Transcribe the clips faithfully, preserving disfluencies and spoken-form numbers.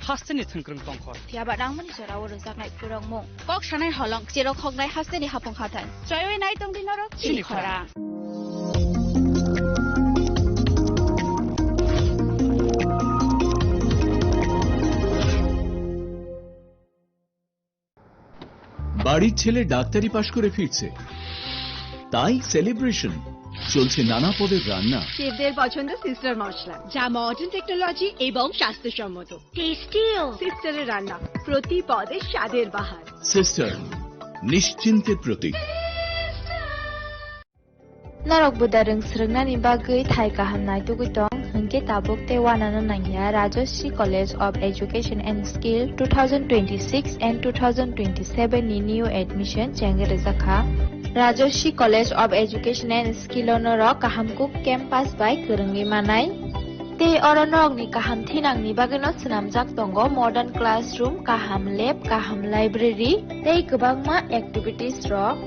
Hasteni thwngkwrwng tongkhor. Phiya ba nangmani jorao rwjaknai phrwirokmung. Kok sanai holong, cherok hoknai hasteni hapung hathai. Chaiwi nai tongdi norok chini chini khorang. বাড়ির ছেলে ডাক্তারি পাশ করে ফিরছে, তাই সেলিব্রেশন। চলছে নানা পদের রান্না। শেফদের পছন্দ সিস্টার মশলা, যা মডার্ন টেকনোলজি এবং স্বাস্থ্যসম্মত। টেস্টিও। সিস্টারের রান্না, প্রতি পদে স্বাদের বাহার। সিস্টার, নিশ্চিন্তের প্রতীক। Norok buda rwng swrwngnani bagwi thai kaham naitugwi tong, hwnkhe tabuk tei uanano nangya Rajashree College of Education and Skill two thousand twenty-six and two thousand twenty-seven ni new admission chengwi rwjakha. Rajashree College of Education and Skill o norok kaham kuk campus bai kwrwngwi manai. Tei oro norokni kaham thinangni bagwino swnamjak tongo modern classroom, kaham lab, kaham library tei kwbangma activities rok.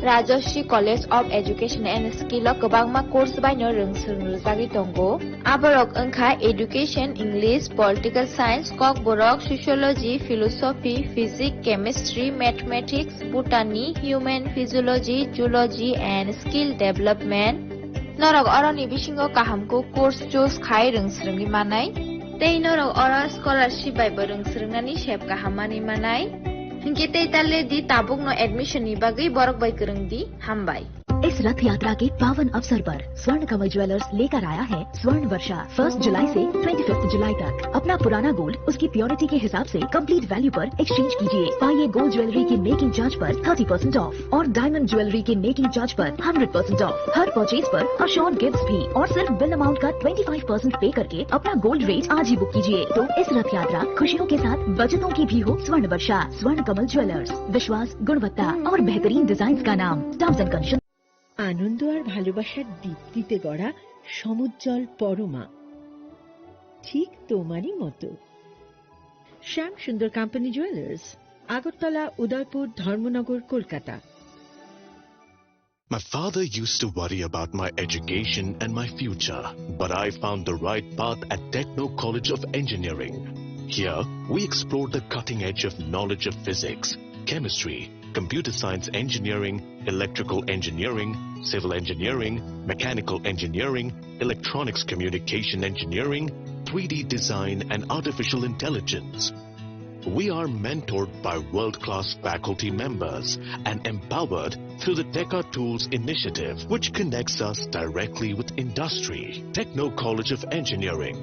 Rajashree College of Education and Skill o kwbangma course baino rwng swrwng rwjagwi tongo. Aborok wngkha Education, English, Political Science, Kokborok, Sociology, Philosophy, Physics, Chemistry, Mathematics, Botany, Human Physiology, Zoology and Skill Development. Norok oroni bisingo kaham kuk course choose khai rwng swrwngwi manai. Tei norok oro scholarship bai bo rwng swrwngnani sep kaham manwi manai. Hinkhe tei ta le di, tabukno admission ni bagwi borok bai kwrwng di. Hambai. इस रथ यात्रा के पावन अवसर पर स्वर्ण कमल ज्वेलर्स लेकर आया है स्वर्ण वर्षा। फर्स्ट जुलाई से ट्वेंटी फिफ्थ जुलाई तक अपना पुराना गोल्ड उसकी प्योरिटी के हिसाब से कंप्लीट वैल्यू पर एक्सचेंज कीजिए। पाइए गोल्ड ज्वेलरी की मेकिंग चार्ज पर थर्टी परसेंट ऑफ और डायमंड ज्वेलरी के मेकिंग चार्ज पर हंड्रेड परसेंट ऑफ। हर परचेज पर अश्योर्ड गिफ्ट्स भी और सिर्फ बिल अमाउंट का ट्वेंटी फ़ाइव परसेंट पे करके अपना गोल्ड रेट आज ही बुक कीजिए। तो इस रथ यात्रा खुशियों के साथ बचतों की भी हो। स्वर्ण वर्षा, स्वर्ण कमल ज्वेलर्स, विश्वास, गुणवत्ता और बेहतरीन डिजाइन का नाम। Terms and condition. আনন্দ আর ভালোবাসার দীপ্তিতে গড়া সমুজ্জ্বল পরমা, ঠিক তোমারই মতো। শ্যাম সুন্দর কোম্পানি জুয়েলার্স, আগরতলা, উদয়পুর, ধর্মনগর, Kolkata. My father used to worry about my education and my future, but I found the right path at Techno College of Engineering. Here, we explore the cutting edge of knowledge of physics, chemistry, computer science engineering, electrical engineering, civil engineering, mechanical engineering, electronics communication engineering, three D design, and artificial intelligence. We are mentored by world-class faculty members and empowered through the Teka Tools initiative, which connects us directly with industry. Techno College of Engineering.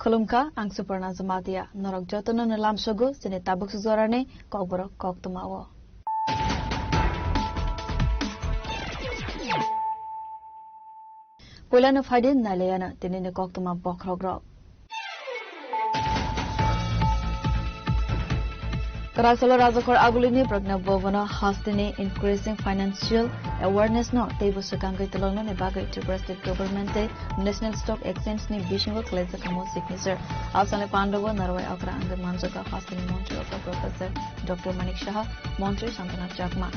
Khulumkha, ang Suparna Jamatia. Norok jotono no lamsogo chini tabuk sujorani kokborok koktwmao. Puilano phaidi nailayana tinini koktwma bokhorokrok. Kwraksalo Rajakhor Agulini Pragna Bhavano hasteni increasing financial awareness no teibo swkangwi twlangna ni bagwi Tripura State Government tei National Stock Exchange ni bisingo khlaijak kamo signature. Asani pandobo narwai okra angwi manjak hasteni montri okra Professor Doctor Manik Saha, montri Santana Chakma.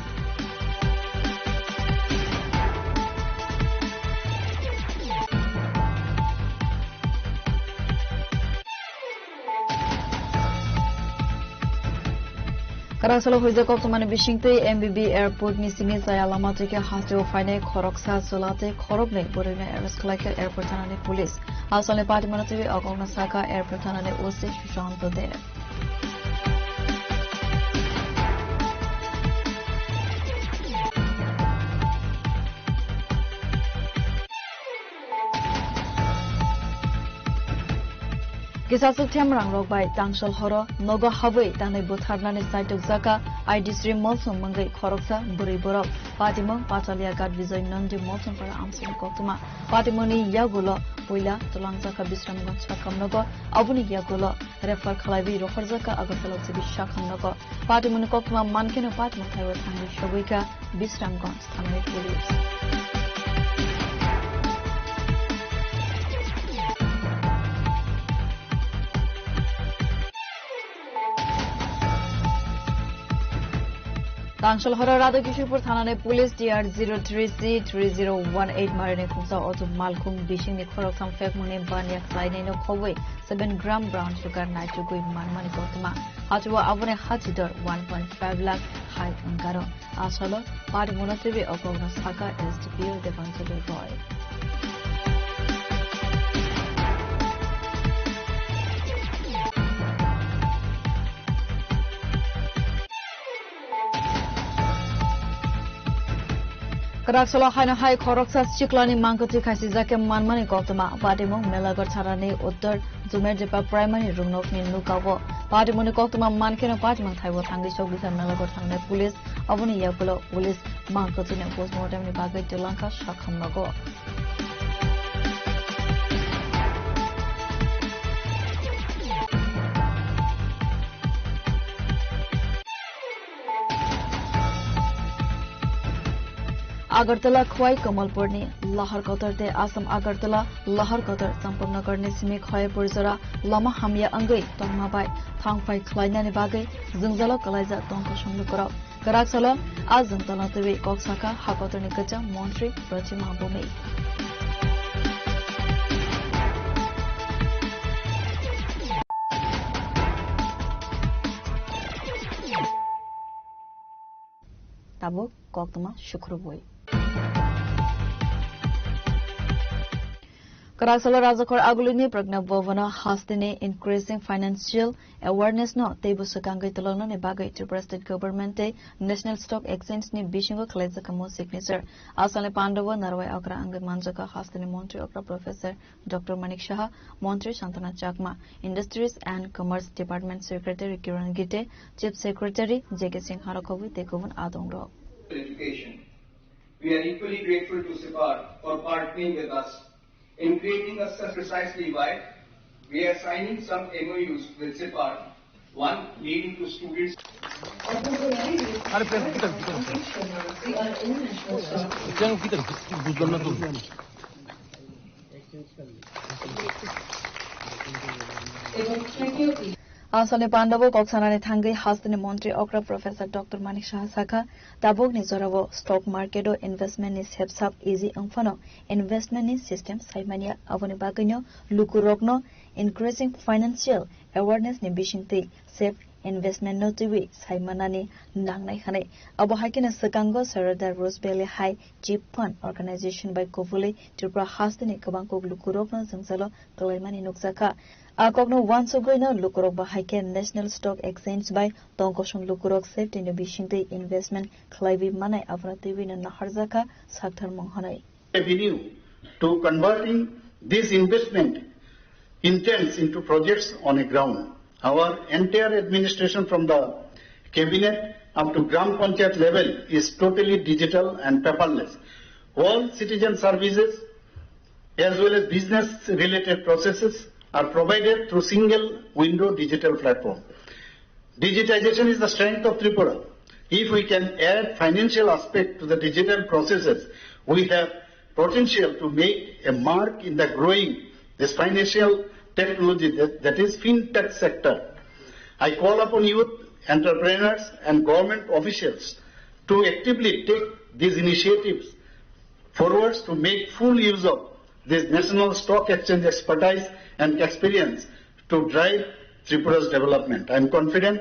Kwraksalo huijak koktwmani bisingtwi M B B airport ni simi chaya lama twi khe hasteo phainai khoroksa chwla tei khoroknwi bwrwino arrest khlaikha airport thanani police. Hasteni patimano twiwi o kokno sakha airport thanani O C Sushant Deb. Kisa suktham rangrok bai tangsol horo nogo habwi tanwi butharnani saitok jaka I D Sri Molsong mungwi khoroksa bwrwi borok. Patimung Pachalia Ghat Bijoy Nandi Molsong para amsini koktwma. Patimungni yagulo puila twlangjaka Bisramganj sakamnogo, aboni yagulo refer khlaiwi rohorjaka Agartala sibi sakamnogo. Patimungni koktwma mankheno patimung thaibo thangwi sogwikha Bisramganj thanani police. Tangsol horo Radha Kishorpur thanani police T R zero three C three zero one eight marini khungsa auto malkhung bisingni khoroktham phekmungni baniya khlainaino khobwi seven gram brown sugar naitugwi manmani koktwma. Hachwao aboni hachidor one point five lakh hai wngkaro. Asolo patimungno twiwi o kokno saka S D P O Debanjali Roy. Kwrak salo haino hai khoroksa siklani mangkwtwi khaisijak khe manmani koktwma. Patimung Melagar thanani Uttar Jumerjepa Primary Rungnokni nukao. Patimungni koktwma mankheno patimung thaibo thangwi sogwisa Melagar thanani police. Aboni yagulo police mangkwtwino postmortemni bagwi twlangkha sakamnogo. Agartala Khwai Kamalpurni Lahar Kotor tei Assam Agartala Lahar Kotor Champaknagarni simi Khwai Purjora lama hamya wngwi tongma bai thangphai khlainani bagwi jwngjalo kwlaijak tongkha songlukurok. Kwrak salo a jwngjalno twiwi kok sakha ha kotorni kwcham montri Pratima Bhumik. Tabuk koktwma sukrubwi. Kwrak salo Rajakhor Agulini Pragna Bhavano hasteni increasing financial awareness no teibo swkangwi twlangna ni bagwi Tripura State Government tei National Stock Exchange ni bisingo khwlaijak mo signature. Asalni pandao narwai okra wngwi manjak hasteni montri okra Professor Doctor Manik Saha, Montri Santana Chakma, Industries and Commerce Department Secretary Kiran Gite, Chief Secretary J K Singha rok khobwi tei kubun adongrok. Education. We are equally grateful to SIPAR for partnering with us in creating a such precisely why we are signing some M O Us with SIPAR, one leading to students. আরে প্রেম, ভিতরে, ভিতরে। প্রেম, ভিতরে, বুঝলাম না তো। Asoni pandao kok sanani thangwi hasteni montri okra Professor Doctor Manik Saha sakha, tabukni jorao stock market o investment ni sepsap easy wngphano investment ni system saimanya, aboni bagwino lukurokno increasing financial awareness ni bisingtwi safe investment no twiwi saimanani nangnai hwnwi. Abo hai kheno swkango Saradar Rose Valley hai Chip Fund Organization bai kubuli Tripura hasteni kwbang kok lukurokno jwngjalo kwlaimani nukjakha. A kokno uansugwino lukurok bahai khe National Stock Exchange bai tongkosong lukurok safety ni bisingtwi investment khlaiwi manai abono twiwino naharjakha sakthar mung hwnwi. Avenue to converting this investment intents into projects on a ground. Our entire administration from the cabinet up to Gram Panchayat level is totally digital and paperless. All citizen services as well as business related processes are provided through single window digital platform. Digitization is the strength of Tripura. If we can add financial aspect to the digital processes, we have potential to make a mark in the growing this financial technology, that, that is fintech sector. I call upon youth, entrepreneurs and government officials to actively take these initiatives forwards to make full use of this National Stock Exchange expertise and experience to drive Tripura's development. I am confident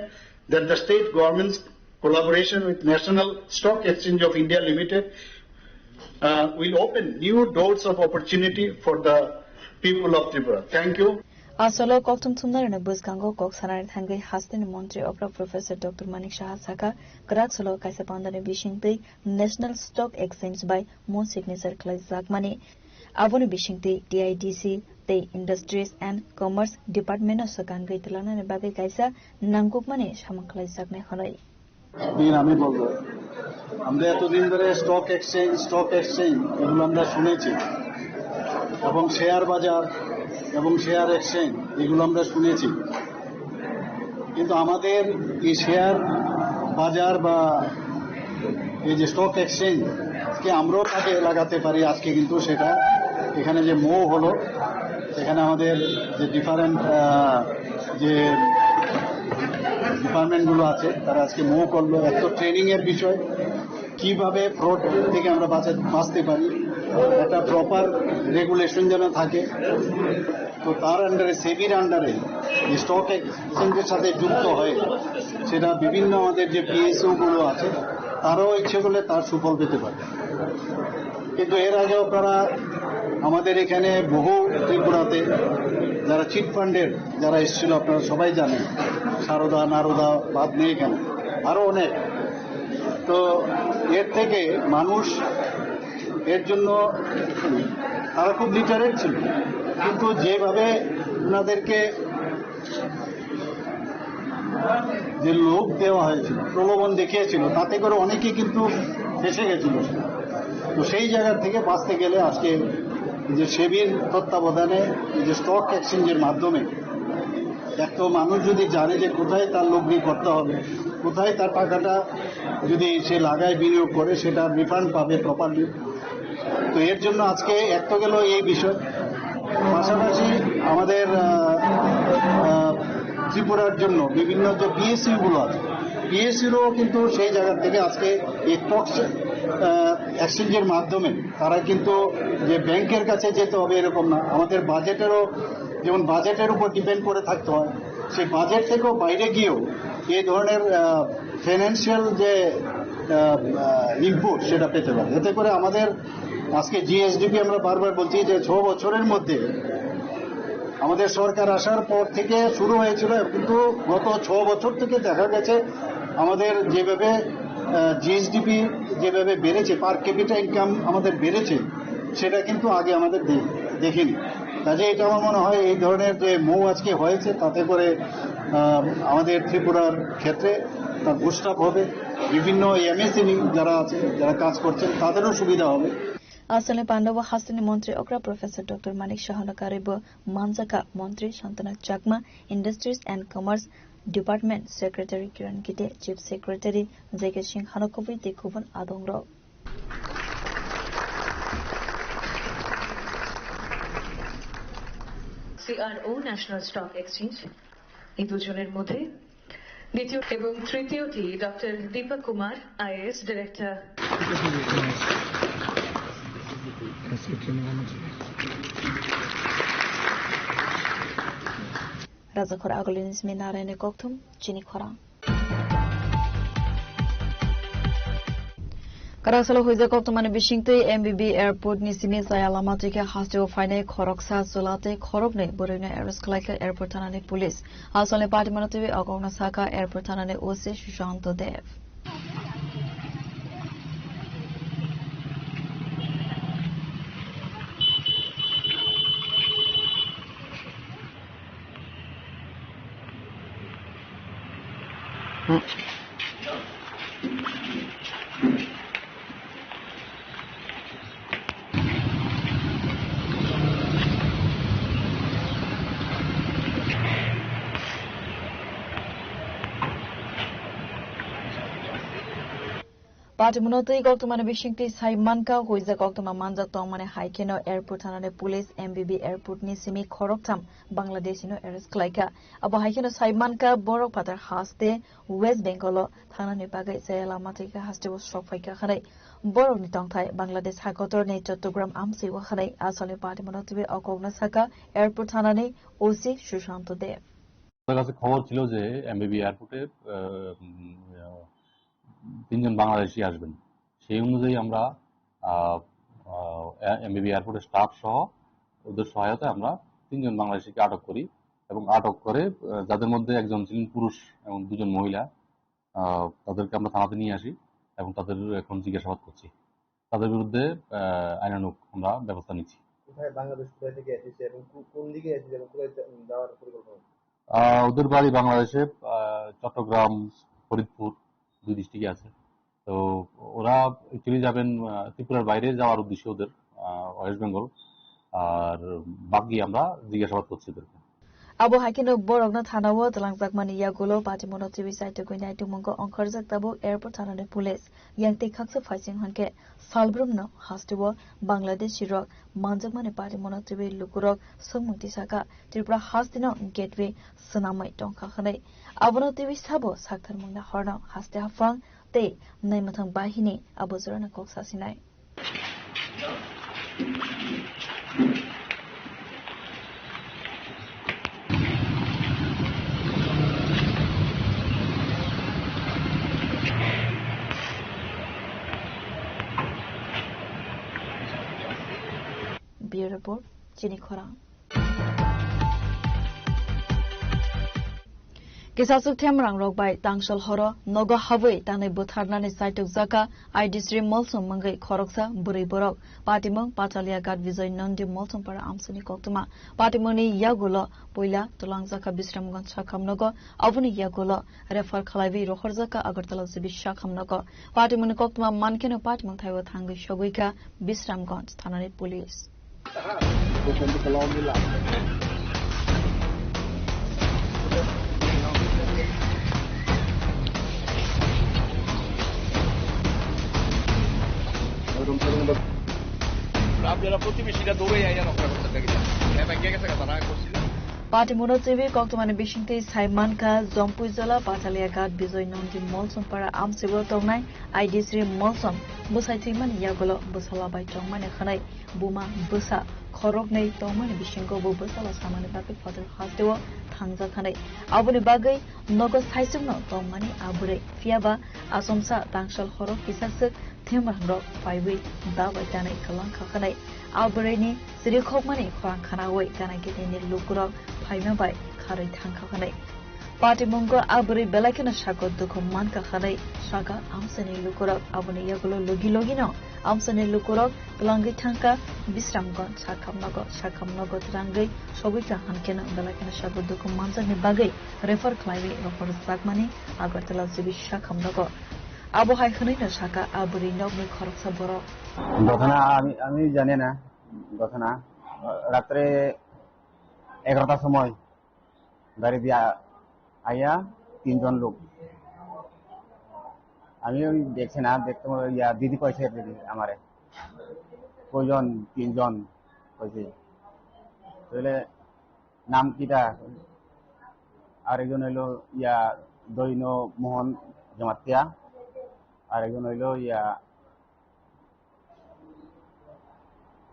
that the state government's collaboration with National Stock Exchange of India Limited, uh, will open new doors of opportunity for the people of Tripura. Thank you. Asolo kokthum thumnarino bwskango kok sanani thangwi hasteni montri okra Professor Doctor Manik Saha sakha, kwrak salo kaisa pandani bisingtwi National Stock Exchange bai mo signature khlaijakmani. Aboni bisingtwi T I D C tei Industries and Commerce Department-o swkangwi twlanani bagwi kaisa nangkukmani samung khlaijaknai hwnwi. দিন আমি বলবো, আমরা এতদিন ধরে stock exchange, stock exchange এগুলো আমরা শুনেছি, এবং শেয়ার বাজার এবং শেয়ার এক্সচেঞ্জ এগুলো আমরা শুনেছি, কিন্তু আমাদের এই শেয়ার বাজার বা এই যে স্টক এক্সচেঞ্জ কে আমরাও কাজে লাগাতে পারি, আজকে কিন্তু সেটা এখানে যে মৌ হলো, সেখানে আমাদের যে ডিফারেন্ট যে ডিপার্টমেন্টগুলো আছে, তারা আজকে মৌ করলো। এক তো ট্রেনিং এর বিষয়, কিভাবে ফ্রড থেকে আমরা বাঁচা বাঁচতে পারি, একটা প্রপার রেগুলেশন যেন থাকে। তো তার আন্ডারে, সেবির আন্ডারে স্টক এক্সচেঞ্জের সাথে যুক্ত হয়ে সেটা বিভিন্ন আমাদের যে পিএসইউ গুলো আছে, তারাও ইচ্ছে করলে তার সুফল পেতে পারে। কিন্তু এর আগে আপনারা আমাদের এখানে বহু ত্রিপুরাতে যারা চিট ফান্ডের যারা এসেছিল, আপনারা সবাই জানেন, সারদা, নারদা বাদ নেই এখানে, আরো অনেক। তো এর থেকে মানুষ এর জন্য তারা খুব লিটারেট ছিল, কিন্তু যেভাবে ওনাদেরকে যে লোভ দেওয়া হয়েছিল, প্রলোভন দেখিয়েছিল, তাতে করে অনেকে কিন্তু ফেঁসে গেছিল। তো সেই জায়গা থেকে বাঁচতে গেলে আজকে যে সেবির তত্ত্বাবধানে এই যে স্টক এক্সচেঞ্জের মাধ্যমে এক তো মানুষ যদি জানে যে কোথায় তার লগ্নি করতে হবে, কোথায় তার টাকাটা যদি সে লাগায়, বিনিয়োগ করে, সেটা রিফান্ড পাবে প্রপারলি। তো এর জন্য আজকে এক তো গেল এই বিষয়, পাশাপাশি আমাদের আহ, আহ, ত্রিপুরার জন্য বিভিন্ন যে পিএসইউ গুলো আছে, পিএসইউরও কিন্তু সেই জায়গা থেকে আজকে এই স্টক এক্সচেঞ্জের মাধ্যমে তারা কিন্তু যে ব্যাংকের কাছে যেতে হবে এরকম না, আমাদের বাজেটেরও, যেমন বাজেটের উপর ডিপেন্ড করে থাকতে হয়, সেই বাজেট থেকেও বাইরে গিয়েও এই ধরনের ফিনান্সিয়াল যে ইনপুট সেটা পেতে পারে। এতে করে আমাদের আজকে জিএসডিপি আমরা বারবার বলছি যে ছ বছরের মধ্যে আমাদের সরকার আসার পর থেকে শুরু হয়েছিল, কিন্তু গত ছ বছর থেকে দেখা গেছে আমাদের যেভাবে জিএসডিপি যেভাবে বেড়েছে, পার ক্যাপিটা ইনকাম আমাদের বেড়েছে, সেটা কিন্তু আগে আমাদের দে- দেখিনি। কাজে এটা আমার মনে হয় এই ধরনের যে মুভ আজকে হয়েছে, তাতে করে আহ, আমাদের ত্রিপুরার ক্ষেত্রে তার বুস্ট আপ হবে। বিভিন্ন এমএসএমই যারা আছে, যারা কাজ করছেন, তাদেরও সুবিধা হবে। Aswkni pandao hasteni montri okra Professor Doctor Manik Saha no karwi bo manjakha montri Santana Chakma, Industries and Commerce Department Secretary Kiran Gite, Chief Secretary J K Singh hano kubui tei kubun adongrok. CRO national stock exchange, এই দুজনের মধ্যে দ্বিতীয় এবং তৃতীয়টি doctor Deepak Kumar, IAS director. Rajakhor agulini simi narani kokthum chini khorang. Kwrak salo huijak koktwmani bisingtwi M B B airport ni simi chaya lama twi khe hasteo phainai khoroksa chwla tei khoroknwi bwrwino arrest khlaikha airport thanani police. Asalni patimano twiwi o kokno sakha airport thanani O C Sushant Dev. Patimano twi koktwmani bisingtwi sai mankha, huijak koktwma manjak tongmani hai kheno airport thanani police M B B airport ni simi khoroktham Bangladeshi no arrest khlaikha. Abo hai kheno sai mankha, borok phatar haste West Bengal o thangnani bagwi chaya lama twi khe hasteo sok phaikha hwnwi borokni tongthai Bangladesh hakotorni Chattogram amchwi o hwnwi asalni patimano twiwi o kokno sakha airport thanani O C Sushant Dev. আমাদের কাছে খবর ছিল যে এমবিবি এয়ারপোর্টে আহ, উম, আহ, তিনজন বাংলাদেশি আসবেন। সেই অনুযায়ী আমরা আহ, আহ, এমবিবি এয়ারপোর্টের স্টাফ সহ ওদের সহায়তায় আমরা তিনজন বাংলাদেশিকে আটক করি এবং আটক করে আহ, যাদের মধ্যে একজন ছিলেন পুরুষ এবং দুজন মহিলা, আহ, তাদেরকে আমরা থানাতে নিয়ে আসি এবং তাদের এখন জিজ্ঞাসাবাদ করছি। তাদের বিরুদ্ধে আহ, আইনানুগ আমরা ব্যবস্থা নিচ্ছি। কোথায় বাংলাদেশ কোথায় থেকে এসেছে এবং কো-, কোন দিকে এসেছে এবং কোথায় যা-, যাওয়ার পরিকল্পনা? আহ, ওদের বাড়ি বাংলাদেশে, আহ, চট্টগ্রাম, ফরিদপুর, দুই ডিস্ট্রিক্টে আছে। তো ওরা অ্যাকচুয়ালি যাবেন, আহ, ত্রিপুরার বাইরে যাওয়ার উদ্দেশ্যে ওদের, আহ, ওয়েস্ট বেঙ্গল। আর বাকি আমরা জিজ্ঞাসাবাদ করছি ওদেরকে। Abo hai kheno borokno thana-o twlangjakmani yagulo patimono twiwi saitugwi naitukmungo ongkhorjak tabuk airport thanani police. Yang tei khaksa phaising hwnkhe salbrumno hasteo Bangladeshi rok manjakmani patimono twiwi lukurok swngmung tisakha Tripura hasteno gateway swnamwi tongkha hwnwi. Abono twiwi sabo saktharmungni horno haste haphang tei naimwthang bahini abo jorano kok sasinai. Bureau Report, Chini Khorang. Kisaswk themrangrok bai tangsal horo nogo habwi tanwi butharnani saitok jaka I D C Molsom mungwi khoroksa bwrwi borok. Patimung Pachaliaghat Bijoy Nandi Molsom para amsini koktwma. Patimungni yagulo puila twlangjakha Bisramganj sakham nogo, aboni yagulo refer khlaiwi rohorjakha Agartala G B sakham nogo. Patimungni koktwma mankheno patimung thaibo thangwi sogwikha Bisramganj thanani police. আপনারা প্রতিবেশীরা দৌড়ে আইয়া রক্ষা করতে দেখলেন। এবার কে গেছে তারা করছিল। Patimungno twiwi koktwmani bisingtwi sai mankha, Jompuijola Pachaliaghat Bijoy Nandi Molsom para amswgo tongnai I D C Molsom bwsai thwimani yagulo bwsala bai tongmani hwnwi buma bwsa khoroknwi tongmani bisingo bo bwsala samani bagwi photor hasteo thangjak hwnwi. Aboni bagwi nogo saichungno tongmani a bwrwi. Phiyaba achomsa tangsal horo kisaswk themrangrok phaiwi dabai tanwi kwlangkha hwnwi a bwrwini chirikhokmani khorang khnaui gana ginini lukurok phaima bai kharwi thangkha hwnwi. Patimungo a bwrwi belai kheno sago dukhu mankha hwnwi sakha amchaini lukurok. Aboni yagulo logi logino amchaini lukurok twlangwi thangkha Bisramganj sakham nogo. Sakham nogo twlangwi sogwikha hwnkheno belai kheno sago dukhu manjakni bagwi refer khlaiwi rohorjakmani Agartala G B sakham nogo. Abo hai hwnwino sakha a bwrwi nokni khoroksa borok. ঘটনা আমি, আমি জানি না ঘটনা। রাত্রে এগারোটার সময় গাড়ি দিয়ে আ-, আইয়া তিনজন লোক। আমি ওই দেখছি না, দেখতে মনে হয় ইয়া দিদি কইছে দিদি আমারে। কয়জন? তিনজন কইছে। তাহলে নাম কিটা? আরেকজন হইলো ইয়া দৈন মোহন জমাতিয়া, আরেকজন হইলো ইয়া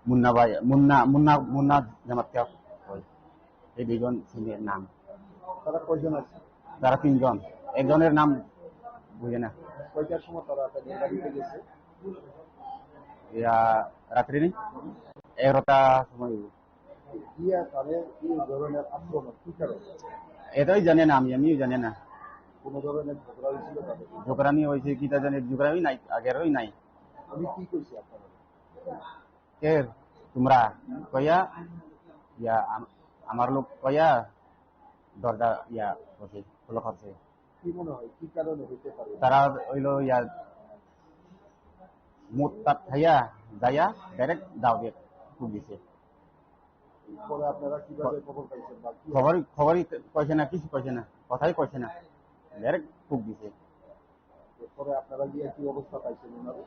মুন্না ভাই, মুন্না, মুন্না, মুন্না জমাতিয়া। ওই, এই দুইজন ছেলের নাম। তারা কয়জন আছে? তারা তিনজন। একজনের নাম বুঝে না। কয়টার সময় তারা তাদের বাড়িতে গেছে? ইয়া, রাত্রি নেই? এগারোটা সময় হইব। গিয়া তাদের এই ধরনের আক্রমণ কি কারণে? এটাই জানে না আমি, আমিও জানি না। কোনো ধরনের ঝগড়া হয়েছিল তাদের? ঝগড়ানি হয়েছে কিটা জানি, ঝগড়াই নাই, আগেরই নাই। উনি কি কইছে আপনারা? কে? তোমরা? কইয়া, ইয়া, আম-, আমার লোক কইয়া দরজা, ইয়া, করছে, খোলা করছে। কি মনে হয়, কি কারণে হইতে পারে? তারা হইলো, ইয়া, মুত্তাত খাইয়া, যাইয়া, ডাইরেক্ট দাও দিয়ে ফুক দিছে। পরে আপনারা কিভাবে খবর পাইছেন বা কি? খবরই, খবরই কইছে না, কিছু কইছে না, কথাই কইছে না, ডাইরেক্ট ফুক দিছে। এরপরে আপনারা গিয়ে কি অবস্থা পাইছেন ওনাদের?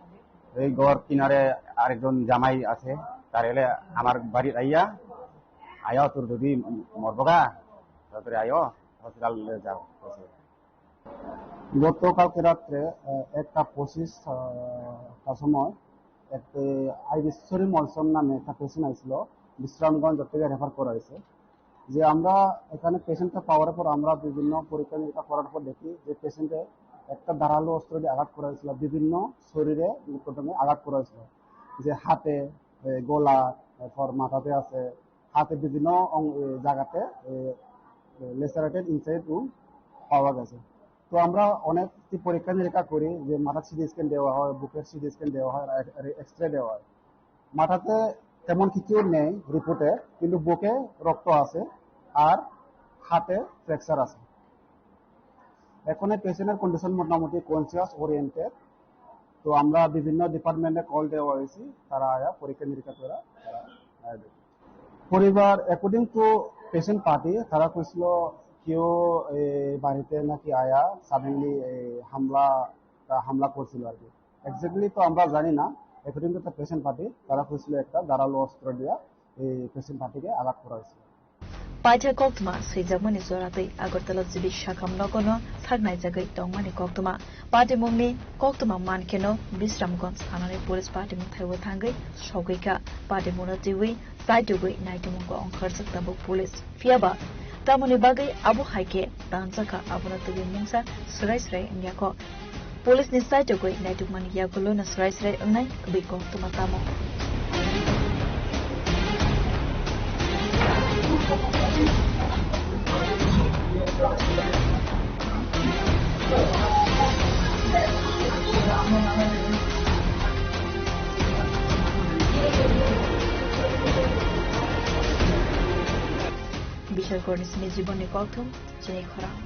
এই ঘর কিনারে আরেকজন জামাই আছে, তার এলে আমার বাড়ির আইয়া, আয়া তোর যদি মরবগা, তাড়াতাড়ি আয়ো, হসপিটালে যাও, বলছে। গতকালকে রাত্রে, আহ, একটা পঁচিশ, আহ, তার সময় একটা আইবিশ্বরী মলসন নামে একটা পেশেন্ট আইছিল, বিশ্রামগঞ্জ থেকে রেফার করা হয়েছে। যে আমরা এখানে পেশেন্টটা পাওয়ার পর আমরা বিভিন্ন পরীক্ষা নিরীক্ষা করার পর দেখি যে পেশেন্টে একটা ধারালো অস্ত্র দিয়ে আঘাত করা হয়েছিল বিভিন্ন শরীরে, প্রথমে আঘাত করা হয়েছিল, যে হাতে, এ, গলা, এরপর মাথাতে আছে, হাতে বিভিন্ন অং-, এ, জায়গাতে, এ, এ, লেসারেটেড ইনসাইড উন্ড পাওয়া গেছে। তো আমরা অনেক পরীক্ষা নিরীক্ষা করি, যে মাথার সিটি স্ক্যান দেওয়া হয়, বুকের সিটি স্ক্যান দেওয়া হয়, আর এক্স-, এক্সরে দেওয়া হয়। মাথাতে তেমন কিছু নেই রিপোর্টে, কিন্তু বুকে রক্ত আছে আর হাতে ফ্র্যাকচার আছে। এখন এই পেশেন্টের কন্ডিশন মোটামুটি কনসিয়াস ওরিয়েন্টেড। তো আমরা বিভিন্ন ডিপার্টমেন্টে কল দেওয়া হয়েছে, তারা আয়া পরীক্ষা নিরীক্ষা করে তারা আয়া দেখে। পরিবার, অ্যাকর্ডিং টু পেশেন্ট পার্টি, তারা কইছিল কেউ এই বাড়িতে নাকি আয়া সাডেনলি এই হামলা, তা হামলা করছিল আর কি। এক্স্যাক্টলি তো আমরা জানি না। According to the patient party, তারা কইছিল একটা ধারালো অস্ত্র দিয়া এই পেশেন্ট পার্টিকে আঘাত করা হয়েছিল। Paitha koktwma swijakmani jora twi Agartala G B Sakham nogono saknaijagwi tongmani koktwma. Patimungni koktwma mankheno Bisramganj thanani police patimung thaibo thangwi sogwikha. Patimungno twiwi chaitugwi naitukmungo ongkharjak tabuk police. Phiyaba tamoni bagwi abo hai khe tanjakha, abono twiwi mungsa swrai swrai wngya kho. Police ni side o gwi naitukmani yagulo no swrai swrai wngnai bwi koktwma tamo. Bishal Korni simi jibon ni kokthum chini khorang.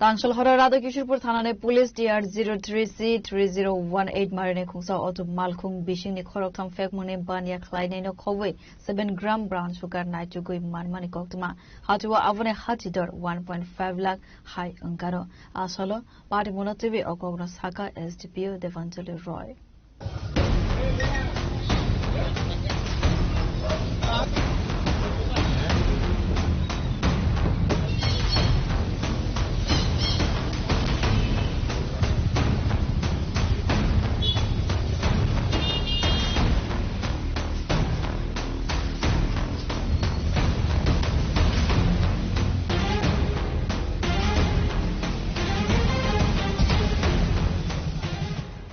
Tangsal horo Radha Kishorpur thanani police T R zero three C three zero one eight marini khungsa auto malkhung bisingni khoroktham phekmungni baniya khlainaino khobwi seven gram brown sugar naitugwi manmani koktwma. Hachwao aboni hachidor one point five lakh hai wngkaro. Asalo patimungno twiwi o kokno saka S D P O Devanjali Roy.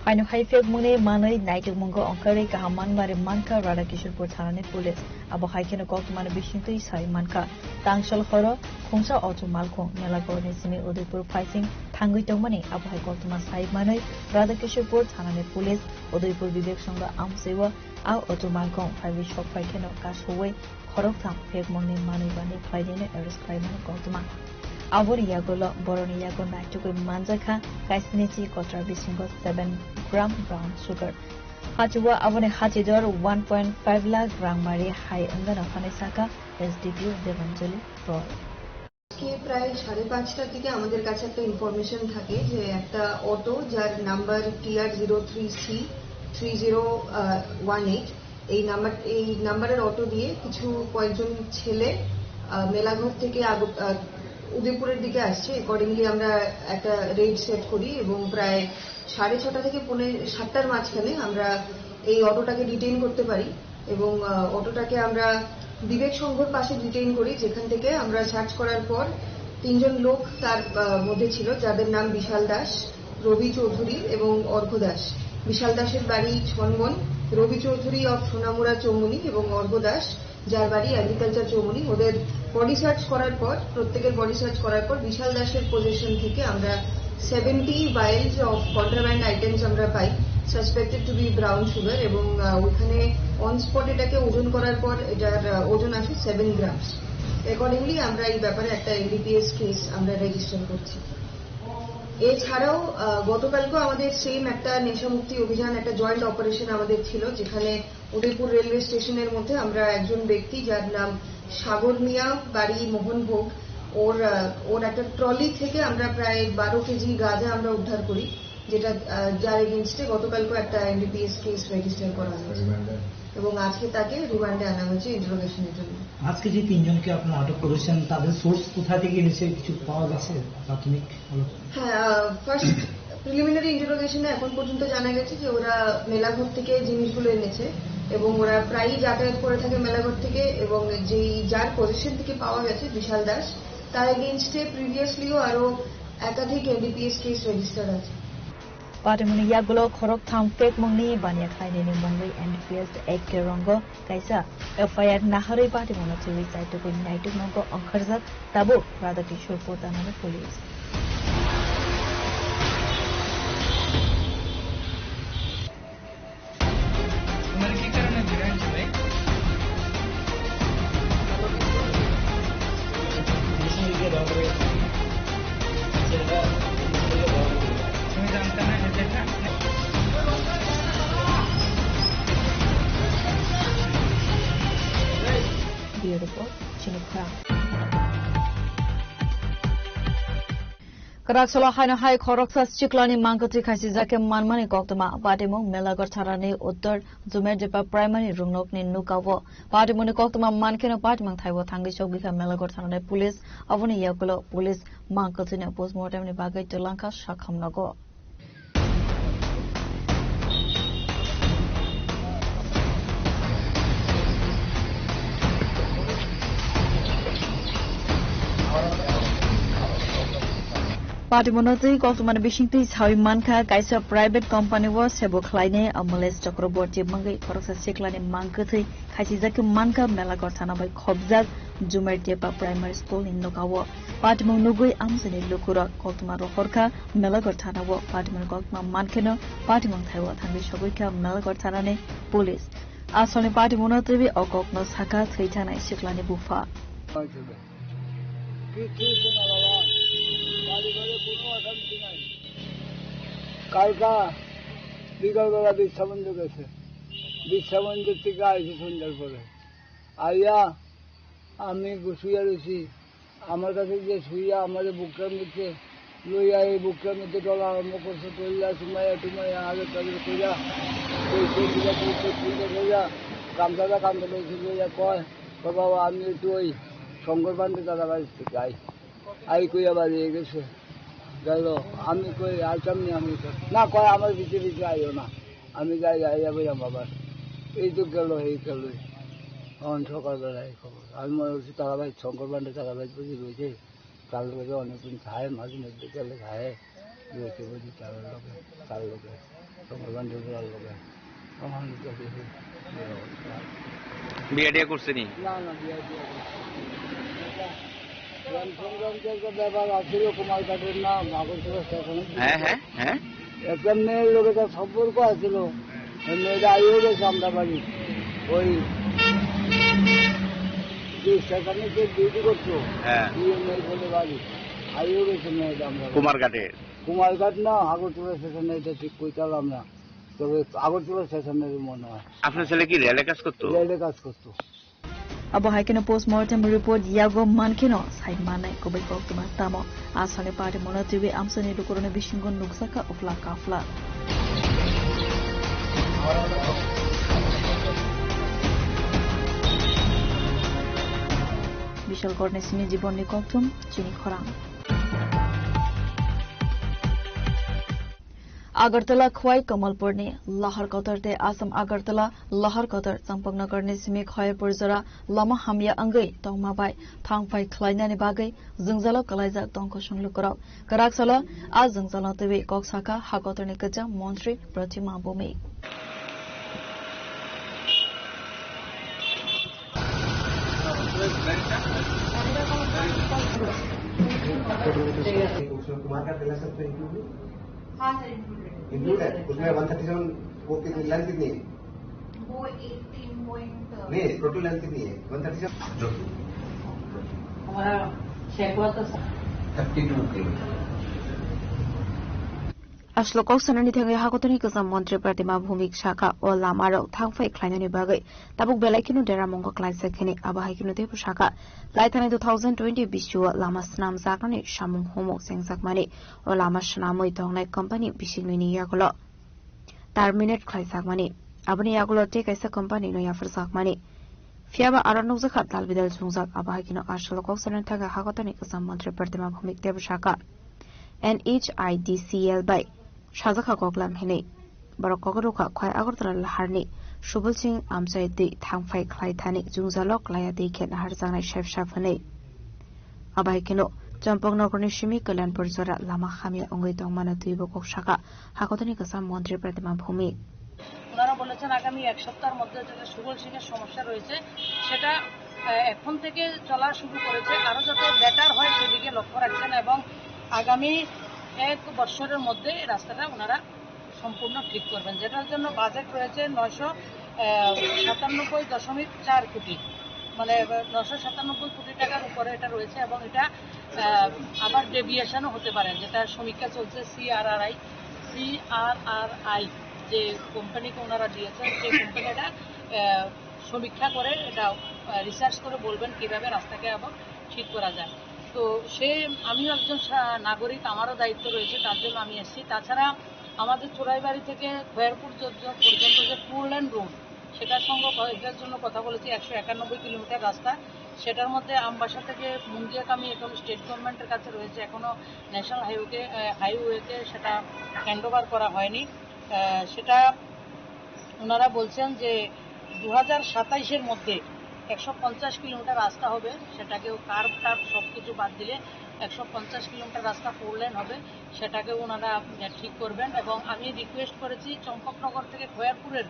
Haino hai phekmungni manwi naitukmungo ongkhorwi kaham manmari mankha Radha Kishorpur thanani police. Abo hai kheno koktwmani bisingtwi sai mankha. Tangsal horo khungsa auto malkhung Melagorni simi Udaipur phaising thangwi tongmani abo hai koktwma sai manwi Radha Kishorpur thanani police Udaipur Bibek Songra amchaiwo a auto malkhung phaiwi sokphai kheno kasui khoroktham phekmungni manwi bani khlainino arrest khlaimani koktwma. Aboni yagulo borokni yago naitugwi manjakha kaisni chi kotra bisingo seven gram brown sugar. Hachwao aboni hachidor one point five lakh rangmari hai wngano hwnwi saka S D P O Devanjali Roy. আজকে প্রায় সাড়ে পাঁচটার দিকে আমাদের কাছে একটা ইনফরমেশন থাকে যে একটা অটো, যার number T R zero three C three zero one eight, এই নাম্বার, এই নাম্বারের অটো দিয়ে কিছু কয়েকজন ছেলে, আহ, মেলাঘর থেকে আগ-, আহ, উদয়পুরের দিকে আসছে। অ্যাকর্ডিংলি আমরা একটা রেড সেট করি এবং প্রায় সাড়ে ছটা থেকে পৌনে সাতটার মাঝখানে আমরা এই অটোটাকে ডিটেইন করতে পারি এবং, আহ, অটোটাকে আমরা বিবেক সংঘর পাশে ডিটেইন করি, যেখান থেকে আমরা সার্চ করার পর তিনজন লোক তার, আহ, মধ্যে ছিল, যাদের নাম বিশাল দাস, রবি চৌধুরী এবং অর্ঘ্য দাস। বিশাল দাসের বাড়ি ছনবন, রবি চৌধুরী অফ সোনামুড়া চৌমুনি এবং অর্ঘ্য দাস, যার বাড়ি এগ্রিকালচার চৌমুনি। ওদের বডি সার্চ করার পর, প্রত্যেকের বডি সার্চ করার পর বিশাল দাসের পজিশন থেকে আমরা সেভেন্টি ভাইলস অফ কন্ট্রাব্যান্ড আইটেমস আমরা পাই, suspected to be brown sugar, এবং, আহ, ওইখানে অন স্পট এটাকে ওজন করার পর এটার, আহ, ওজন আসে সেভেন গ্রামস। অ্যাকর্ডিংলি আমরা এই ব্যাপারে একটা N D P S case আমরা রেজিস্টার করছি। এছাড়াও, আহ, গতকালকেও আমাদের সেম একটা নেশামুক্তি অভিযান, একটা জয়েন্ট অপারেশন আমাদের ছিল, যেখানে উদয়পুর রেলওয়ে স্টেশনের মধ্যে আমরা একজন ব্যক্তি, যার নাম সাগর মিয়া, বাড়ি মোহনভোগ, ওর, আহ, ওর একটা ট্রলি থেকে আমরা প্রায় বারো কেজি গাঁজা আমরা উদ্ধার করি, যেটা, আহ, যার এগেইনস্টে গতকালকেও একটা N D P S case register করা হয়েছে। রিমান্ডে? এবং আজকে তাকে রিমান্ডে আনা হয়েছে ইন্টারোগেশনের জন্য। আজকে যে তিনজনকে আপনারা আটক করেছেন, তাদের সোর্স কোথা থেকে এনেছে, কিছু পাওয়া গেছে প্রাথমিক আলোচনা? হ্যাঁ, আহ, ফার্স্ট প্রিলিমিনারি ইন্টারোগেশনে এখন পর্যন্ত জানা গেছে যে ওরা মেলাঘর থেকে জিনিসগুলো এনেছে এবং ওরা প্রায়ই যাতায়াত করে থাকে মেলাঘর থেকে, এবং যেই, যার পজিশন থেকে পাওয়া গেছে বিশাল দাস, তার এগেইনস্টে প্রিভিয়াসলিও আরো একাধিক N D P S case register আছে। Patimungni yagulo khoroktham phekmungni baniya khlainani mungwi N D P S Act rongo kaisa F I R naharwi patimungno twiwi chaitugwi naitukmungo ongkharjak tabuk Radha Kishore Pur thanani police. Bureau Report, Chini Khorang. Kwrak salo haino hai khoroksa siklani mangkwthwi khaisijak khe manmani koktwma. Patimung Melagar tharani Uttor Jumerdepa Primary Rungnokni nukao. Patimungni koktwma mankheno patimung thaibo thangwi sogwikha Melagar tharani police. Aboni yagulo police mangkwthwino postmortemni bagwi twlangkha sakham nogo. Patimungno twi koktwmani bisingtwi sawi mankha, kaisa private company o sebo khlainai Amalesh Chakraborty mungwi khoroksa siklani mangkwthwi khaisijak khe mankha Melagar thana bai khobjak Jumerdepa Primary School ni nokao. Patimung nugwi amchaini lukurok koktwma rohorkha Melagar thana o. Patimung koktwma mankheno patimung thaibo thangwi sogwikha Melagar thanani police. Asolni patimungno twiwi o kokno sakha thwi thanai siklani bupha. কিছু হচ্ছে না বাবা, বাড়ি ঘরে কোনো অশান্তি নাই। কালকা বিকালবেলা বিশ্রামঞ্জ গেছে, বিশ্রামঞ্জ থেকে আইসি সন্ধ্যার পরে। আইয়া আমি গুছিয়ে রয়েছি, আমার কাছে যে শুইয়া আমার বুকের মধ্যে লইয়া এই বুকের মধ্যে ডলা আরম্ভ করছে, টইলা চুমাইয়া টুমাইয়া আগে তাদের কইরা, কইছে, কইরা, কইছে, কইছে, কইরা, কান্দা কান্দা লইছে, লইয়া কয়, "ও বাবা, আমি একটু ওই শঙ্কর পান্ডে দাদা বাড়িতে যাই।" আই কইয়া বাড়ি গেছে, গেল। আমি কই, "আইতাম নি আমি।" "না," কয়, "আমার পিছে পিছে আইও না।" আমি যাই, যাই, যাই, বললাম, "বাবা, এই তো গেল, এই গেল।" তখন সকালবেলা এই খবর। আমি মনে করছি, "তারা ভাই, শঙ্কর পান্ডে তারা ভাই বুঝে রয়েছে, তার লোকে অনেকদিন খায়, মাঝে মধ্যে গেলে খায়, রয়েছে বুঝি তার লোকে, তার লোকে, শঙ্কর পান্ডে তার লোকে।" তখন তো দেখি, বিয়া টিয়া করছে নি? না, না, বিয়া টিয়া করছে না। এটা গ্রাম পঞ্চায়েতের ব্যাপার আছিল, কুমারঘাটের নাম, আগরতলা স্টেশনে। হ্যাঁ, হ্যাঁ, হ্যাঁ। একটা মেয়ের লোকে তার সম্পর্ক আছিল, ওই মেয়েটা আইও গেছে আমরা বাড়ি, ওই যে স্টেশনে যে ডিউটি করতো, হ্যাঁ। বিএমএল বলে বাড়ি, আইও গেছে মেয়েটা আমরা বাড়ি। কুমারঘাটে? কুমারঘাট না, আগরতলা স্টেশনে, এটা ঠিক কইতাম না, তবে আগরতলা স্টেশনের মনে হয়। আপনার ছেলে কি রেলে কাজ করতো? রেলে কাজ করতো। Abo hai kheno postmortem report yago mankheno sai manai kubui koktwma tamo. Aswkni patimungno twiwi amchaini lukurokni bisingo nukjakha uphla kaphla. Bishal Korni simi jibonni kokthum chini khorang. Agartala Khwai Kamalpurni Lahar Kotor tei Assam Agartala Lahar Kotor Champaknagarni simi Khwai Purjora lama hamya wngwi tongma bai thangphai khlainani bagwi jwngjalo kwlaijak tongkha songlukurok. Kwrak salo a jwngjalo twiwi kok sakha ha kotorni kwcham montri Pratima Bhumik. Kumar का पहला सब तो इंक्लूड है? हाँ sir, included है। इंक्लूड है? उसमें one thirty seven वो कितनी, लेंथ कितनी है? वो एटीन पॉइंट नहीं, टोटल लेंथ कितनी है? वन थर्टी सेवन जो हमारा शेकवा तो thirty two kilometre. Aswk kok sanani thangwi hakotoni kwcham montri Pratima Bhumik sakha, o lamarok thangphai khlainani bagwi tabuk belai kheno deramungo klaijak hwnwi. Abo hai kheno teibo sakha, laithani two thousand twenty bisio lama swnamjaknani samung humuk chengjakmani, o lama swnamwi tongnai company bisiknwini yagulo terminate khlaijakmani, aboni yagulo tei kaisa company no yapharjakmani. Phiyaba aro nukjakha dalbidal chwngjak. Abo hai kheno aswk kok sanani thangwi hakotoni kwcham montri Pratima Bhumik teibo sakha, N H I D C L bai sajakha koklam hinwi. Borok kok rwkha Khwai Agartala Laharni Subol Singh amchai twi thangphai khlai thani jwngjalo klaiya twi khe naharjaknai sep sap hinwi. Abo hai kheno Champaknagarni simi Kalyanpur jora lama hamya wngwi tongmano twibo kok sakha hakotoni kwcham montri Pratima Bhumik. ওনারা বলেছেন আগামী এক সপ্তাহের মধ্যে যদি সুবল সিং এর সমস্যা রয়েছে সেটা, আহ, এখন থেকে চলা শুরু করেছে, আরো যাতে বেটার হয় সেদিকে লক্ষ্য রাখছেন এবং আগামী এক বছরের মধ্যে এই রাস্তাটা ওনারা সম্পূর্ণ ঠিক করবেন, যেটার জন্য বাজেট রয়েছে নয়শো সাতানব্বই দশমিক চার কোটি, মানে নয়শো সাতানব্বই কোটি টাকার উপরে এটা রয়েছে এবং এটা আহ, আবার ডেভিয়েশনও হতে পারে, যেটা সমীক্ষা চলছে। সিআরআরআই, সিআরআরআই যে কোম্পানিকে ওনারা দিয়েছেন, সেই কোম্পানিটা আহ, সমীক্ষা করে, এটা রিসার্চ করে বলবেন কিভাবে রাস্তাকে আবার ঠিক করা যায়। তো সে, আমিও একজন সা-, নাগরিক, আমারও দায়িত্ব রয়েছে, তার জন্য আমি এসেছি। তাছাড়া আমাদের চোরাইবাড়ি থেকে খয়েরপুর যত-, পর্যন্ত যে ফোর লেন রোড, সেটার সঙ্গে ক-, এটার জন্য কথা বলেছি, একশো একানব্বই কিলোমিটার রাস্তা। সেটার মধ্যে আমবাসা থেকে মুঙ্গিয়াকামী এখন স্টেট গভর্নমেন্টের কাছে রয়েছে, এখনো ন্যাশনাল হাইওয়েকে, আহ, হাইওয়েতে সেটা হ্যান্ড ওভার করা হয়নি। আহ, সেটা ওনারা বলছেন যে দু হাজার সাতাইশের মধ্যে একশো পঞ্চাশ কিলোমিটার রাস্তা হবে, সেটাকেও কার্ভ টার্ভ সব কিছু বাদ দিলে একশো পঞ্চাশ কিলোমিটার রাস্তা ফোর লেন হবে, সেটাকেও ওনারা, আহ, ঠিক করবেন। এবং আমি রিকোয়েস্ট করেছি চম্পকনগর থেকে খয়েরপুরের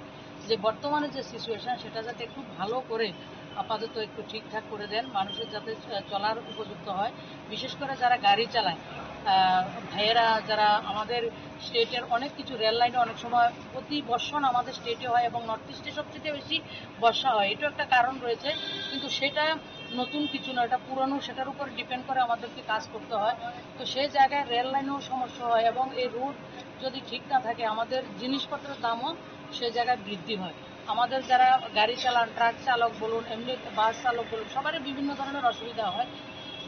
যে বর্তমানে যে সিচুয়েশন, সেটা যাতে একটু ভালো করে আপাতত একটু ঠিকঠাক করে দেন, মানুষের যাতে, আহ, চলার উপযুক্ত হয়। বিশেষ করে যারা গাড়ি চালায়, আহ, ভাইয়েরা যারা আমাদের স্টেটের অনেক কিছু রেল লাইনে অনেক সময় অতি বর্ষণ আমাদের স্টেটে হয় এবং নর্থ ইস্টে সবচেয়ে বেশি বর্ষা হয়, এটা একটা কারণ রয়েছে। কিন্তু সেটা নতুন কিছু না, এটা পুরানো, সেটার উপর ডিপেন্ড করে আমাদেরকে কাজ করতে হয়। তো সেই জায়গায় রেল লাইনেও সমস্যা হয় এবং এই রোড যদি ঠিক না থাকে, আমাদের জিনিসপত্রের দামও সেই জায়গায় বৃদ্ধি হয়। আমাদের যারা গাড়ি চালান, ট্রাক চালক বলুন, এমনি বাস চালক বলুন, সবারই বিভিন্ন ধরনের অসুবিধা হয়।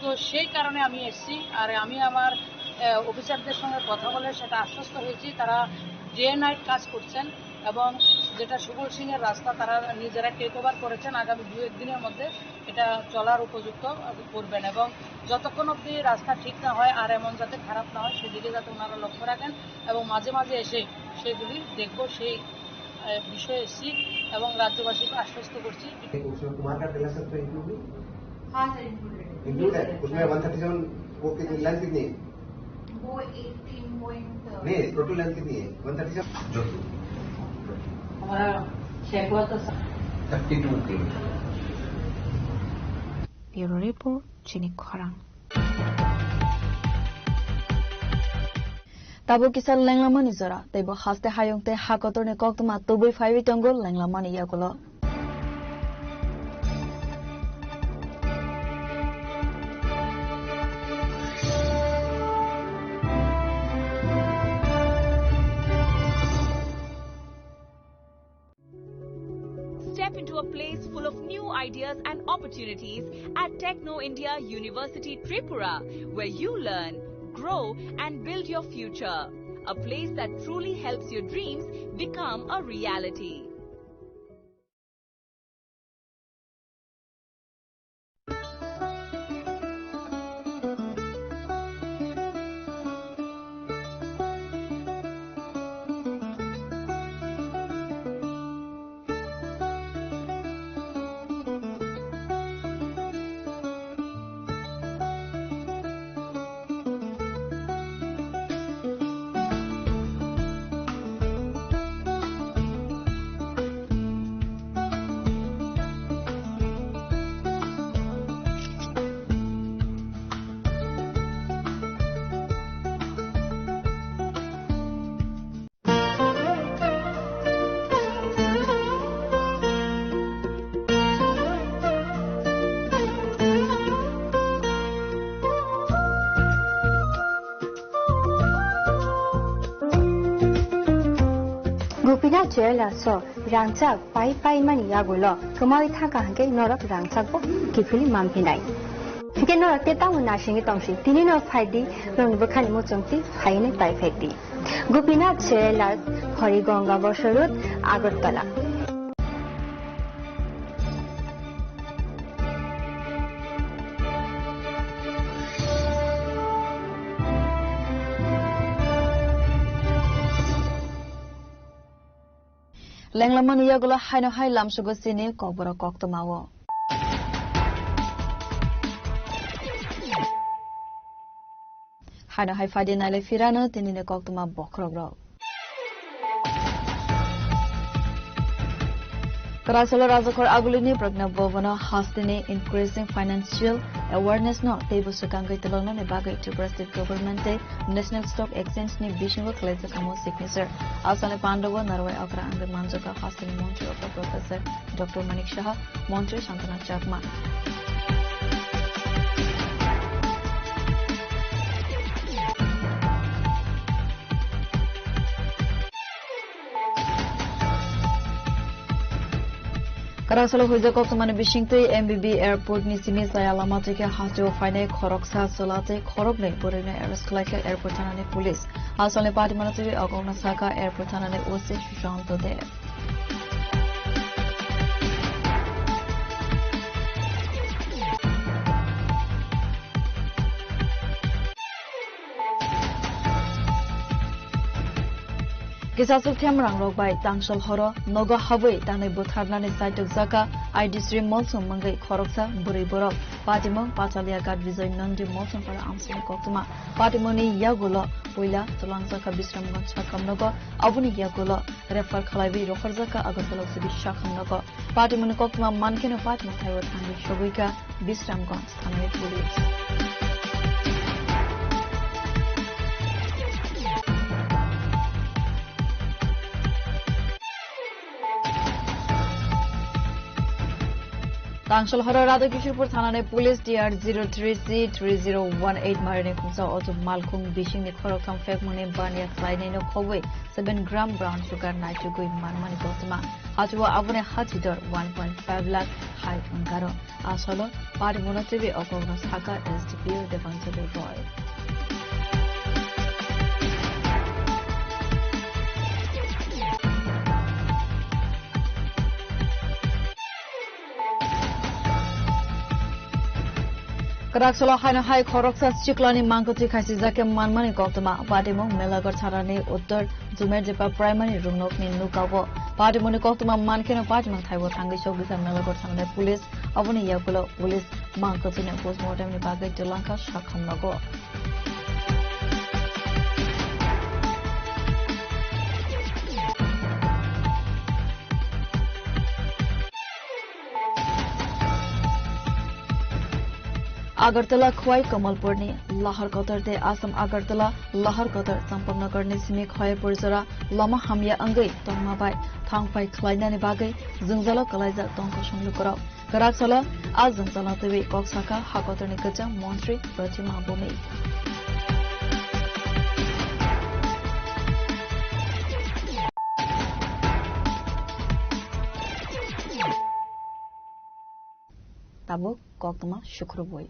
তো সেই কারণে আমি এসছি। আর আমি আমার, আহ, অফিসারদের সঙ্গে কথা বলে সেটা আশ্বস্ত হয়েছি, তারা ডে নাইট কাজ করছেন এবং যেটা সুবল সিংয়ের রাস্তা, তারা নিজেরা টেক ওভার করেছেন। আগামী দু এক দিনের মধ্যে এটা চলার উপযুক্ত করবেন এবং যতক্ষণ অবধি রাস্তা ঠিক না হয় আর এমন যাতে খারাপ না হয়, সেদিকে যাতে ওনারা লক্ষ্য রাখেন এবং মাঝে মাঝে এসে সেগুলি দেখব, সেই, আহ, বিষয়ে এসছি এবং রাজ্যবাসীকে আশ্বস্ত করছি। उसमें कुमार का ट्रेलर सब तो इंक्लूड नहीं? हाँ सर, इंक्लूडेड। इंक्लूड है? उसमें वन थर्टी सेवन वो कितनी लेंथ कितनी है? वो एटीन पॉइंट नहीं, टोटल लेंथ कितनी है? One thirty seven. जो हमारा शेकवा तो thirty two kilometre. Bureau Report, Chini Khorang. Tabuk kisa lenglamani jora, tei bo haste hayung tei hakotorni koktwma tubui phaiwi tongo lenglamani yagulo. Step into a place full of new ideas and opportunities at Techno India University Tripura, where you learn, grow, and build your future. A place that truly helps your dreams become a reality. Gopinath Jewellers o rangchak pai pai mani yagulo kwmawi thangkha hwnkhe norok rangchak bo kiphilwi manphinai. Hwnkhe norok tei tamo naisingwi tongsi, tini no phaidi, norokni bwkhani muchungtwi phainwi pai phaidi. Gopinath Jewellers, Horigonga Bosor Road, Agartala. Lenglamani yagulo haino hai lamsugo chini kokborok koktwmao. Haino hai phaidi nailai phirano tinini koktwma bokhorokrok. Karasalo Rajakhor Agulini Pragna Bhavano hasteni increasing financial awareness no teibo swkangwi twlangmani bagwi Tripura State Government tei National Stock Exchange ni bisingo khlaijak omo signature. Asani pandago narwai okra wngwi manjak hasteni montri okra Professor Doctor Manik Saha, montri Santana Chakma. Raksalo huijak koktwmani bisingtwi M B B airport ni simi chaya lama twi khe hasteo phainai khoroksa chwla tei khoroknwi bwrwino arrest khlaikha airport thanani police. Asalni party mano twi okokno sakha airport thanani O C Sushant Dev. Kisa suk them rangrok bai tangsal horo nogo habwi tanwi butharnani saitok jaka I D C Molsong mangwi khoroksa bwrwi borok. Patimung Pachalia Ghat Bijoy Nangri Molsong para amsini koktwma. Patimungni yagulo puila twlangjakha Bisramganj Sakham nogo, aboni yagulo refer khlaiwi rohorjakha Agartala Civil Sakham nogo. Patimungni koktwma mankheno patimung thaibo thangwi sogwikha Bisramganj thanani police. Tangsal horo Radha Kishorpur thanani police T R zero three C three zero one eight marini khungsa auto malkhung bisingni khoroktham phekmungni baniya khlainaino khogwi seven gram brown sugar naichugwi manmani koktwma. Hachwao aboni hachidor one point five lakh hai wngkaro. Asolo parimungno twiwi okokno sakha S D P O Debanjali Roy. Kwrak salo haino hai khoroksa chiklani mangkwtwi khaisijak khe manmani koktwma. Patimung Melagar thanani uttor Jumerjepa primary rungnokni nukao. Patimungni koktwma mankheno patimung thaibo thangwi sogwisa Melagar thanani police. Aboni yagulo police mangkwtwino postmortemni bagwi twlangkha Sakham nogo. Agartala Khwai Kamalpurni Lahar Kotor tei Assam Agartala Lahar Kotor Champaknagarni simi Khwai Purjora lama hamya wngwi tongma bai thangphai khlainani bagwi jwngjalo kwlaijak tongkha songlukurok. Kwrak salo a jwngjalo twiwi kok sakha ha kotorni kwcham montri Pratima Bhumik. Tabuk koktwma sukrubwi.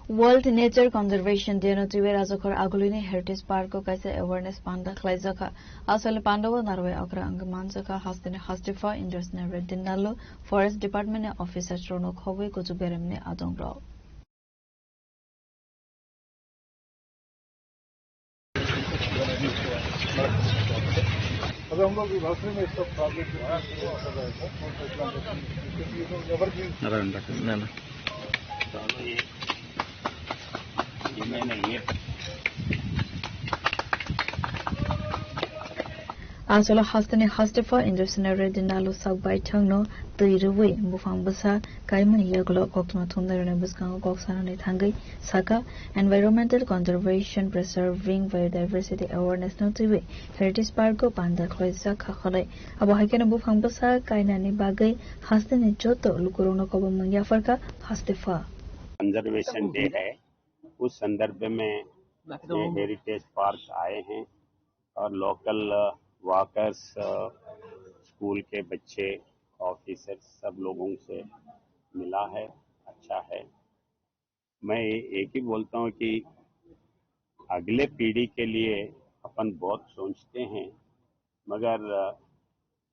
World Nature Conservation Day no twiwi Rajakhor Agulini Heritage Park o kaisa awareness panda khlaijakha. Aswkni panda o narwai okra wngwi manjakha hasteni Hastifa Industry Reddy Nallu Forest Department ni officers rokno khobwi kuchuk beremni adongrok. Aswkni hasteni Hastifa Industry Reddy Nallu sak baithangno twi rwui buphang bwsa kaimani yagulo koktwma thumnairokni bwskango kok sanani thangwi sakha, Environmental Conservation, Preserving Biodiversity Awareness no twiwi Heritage Park o panda khlaijak kha kholai. Abo hai kheno buphang bwsa kainani bagwi hasteni joto lukurokno kobomung yapharkha Hastifa. Conservation day है, उस संदर्भ में ये heritage park आए हैं और local walkers, school के बच्चे, ऑफिसर्स, सब लोगों से मिला है। अच्छा है। मैं एक ही बोलता हूँ कि अगले पीढ़ी के लिए अपन बहुत सोचते हैं, मगर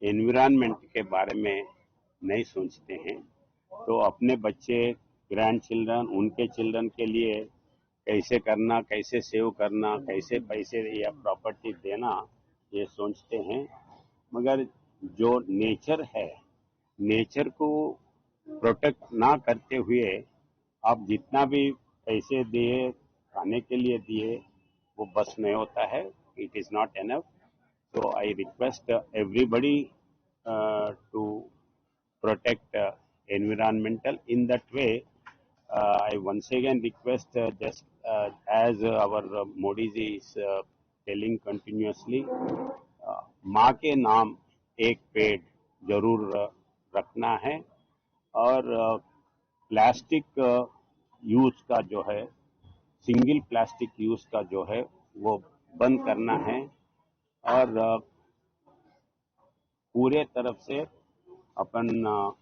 एनवायरनमेंट के बारे में नहीं सोचते हैं। तो अपने बच्चे, ग्रैंड चिल्ड्रन, उनके चिल्ड्रन के लिए कैसे करना, कैसे सेव करना, कैसे पैसे या प्रॉपर्टी देना, ये सोचते हैं। मगर जो नेचर है, नेचर को प्रोटेक्ट ना करते हुए आप जितना भी पैसे दिए, खाने के लिए दिए, वो बस नहीं होता है, it is not enough. So I request everybody to protect environmental in that way. I once again request, just as our Modi ji is telling continuously, माँ के नाम एक पेड़ जरूर रखना है और प्लास्टिक यूज का जो है, सिंगल प्लास्टिक यूज का जो है, वो बंद करना है और पूरे तरफ से अपन, अ,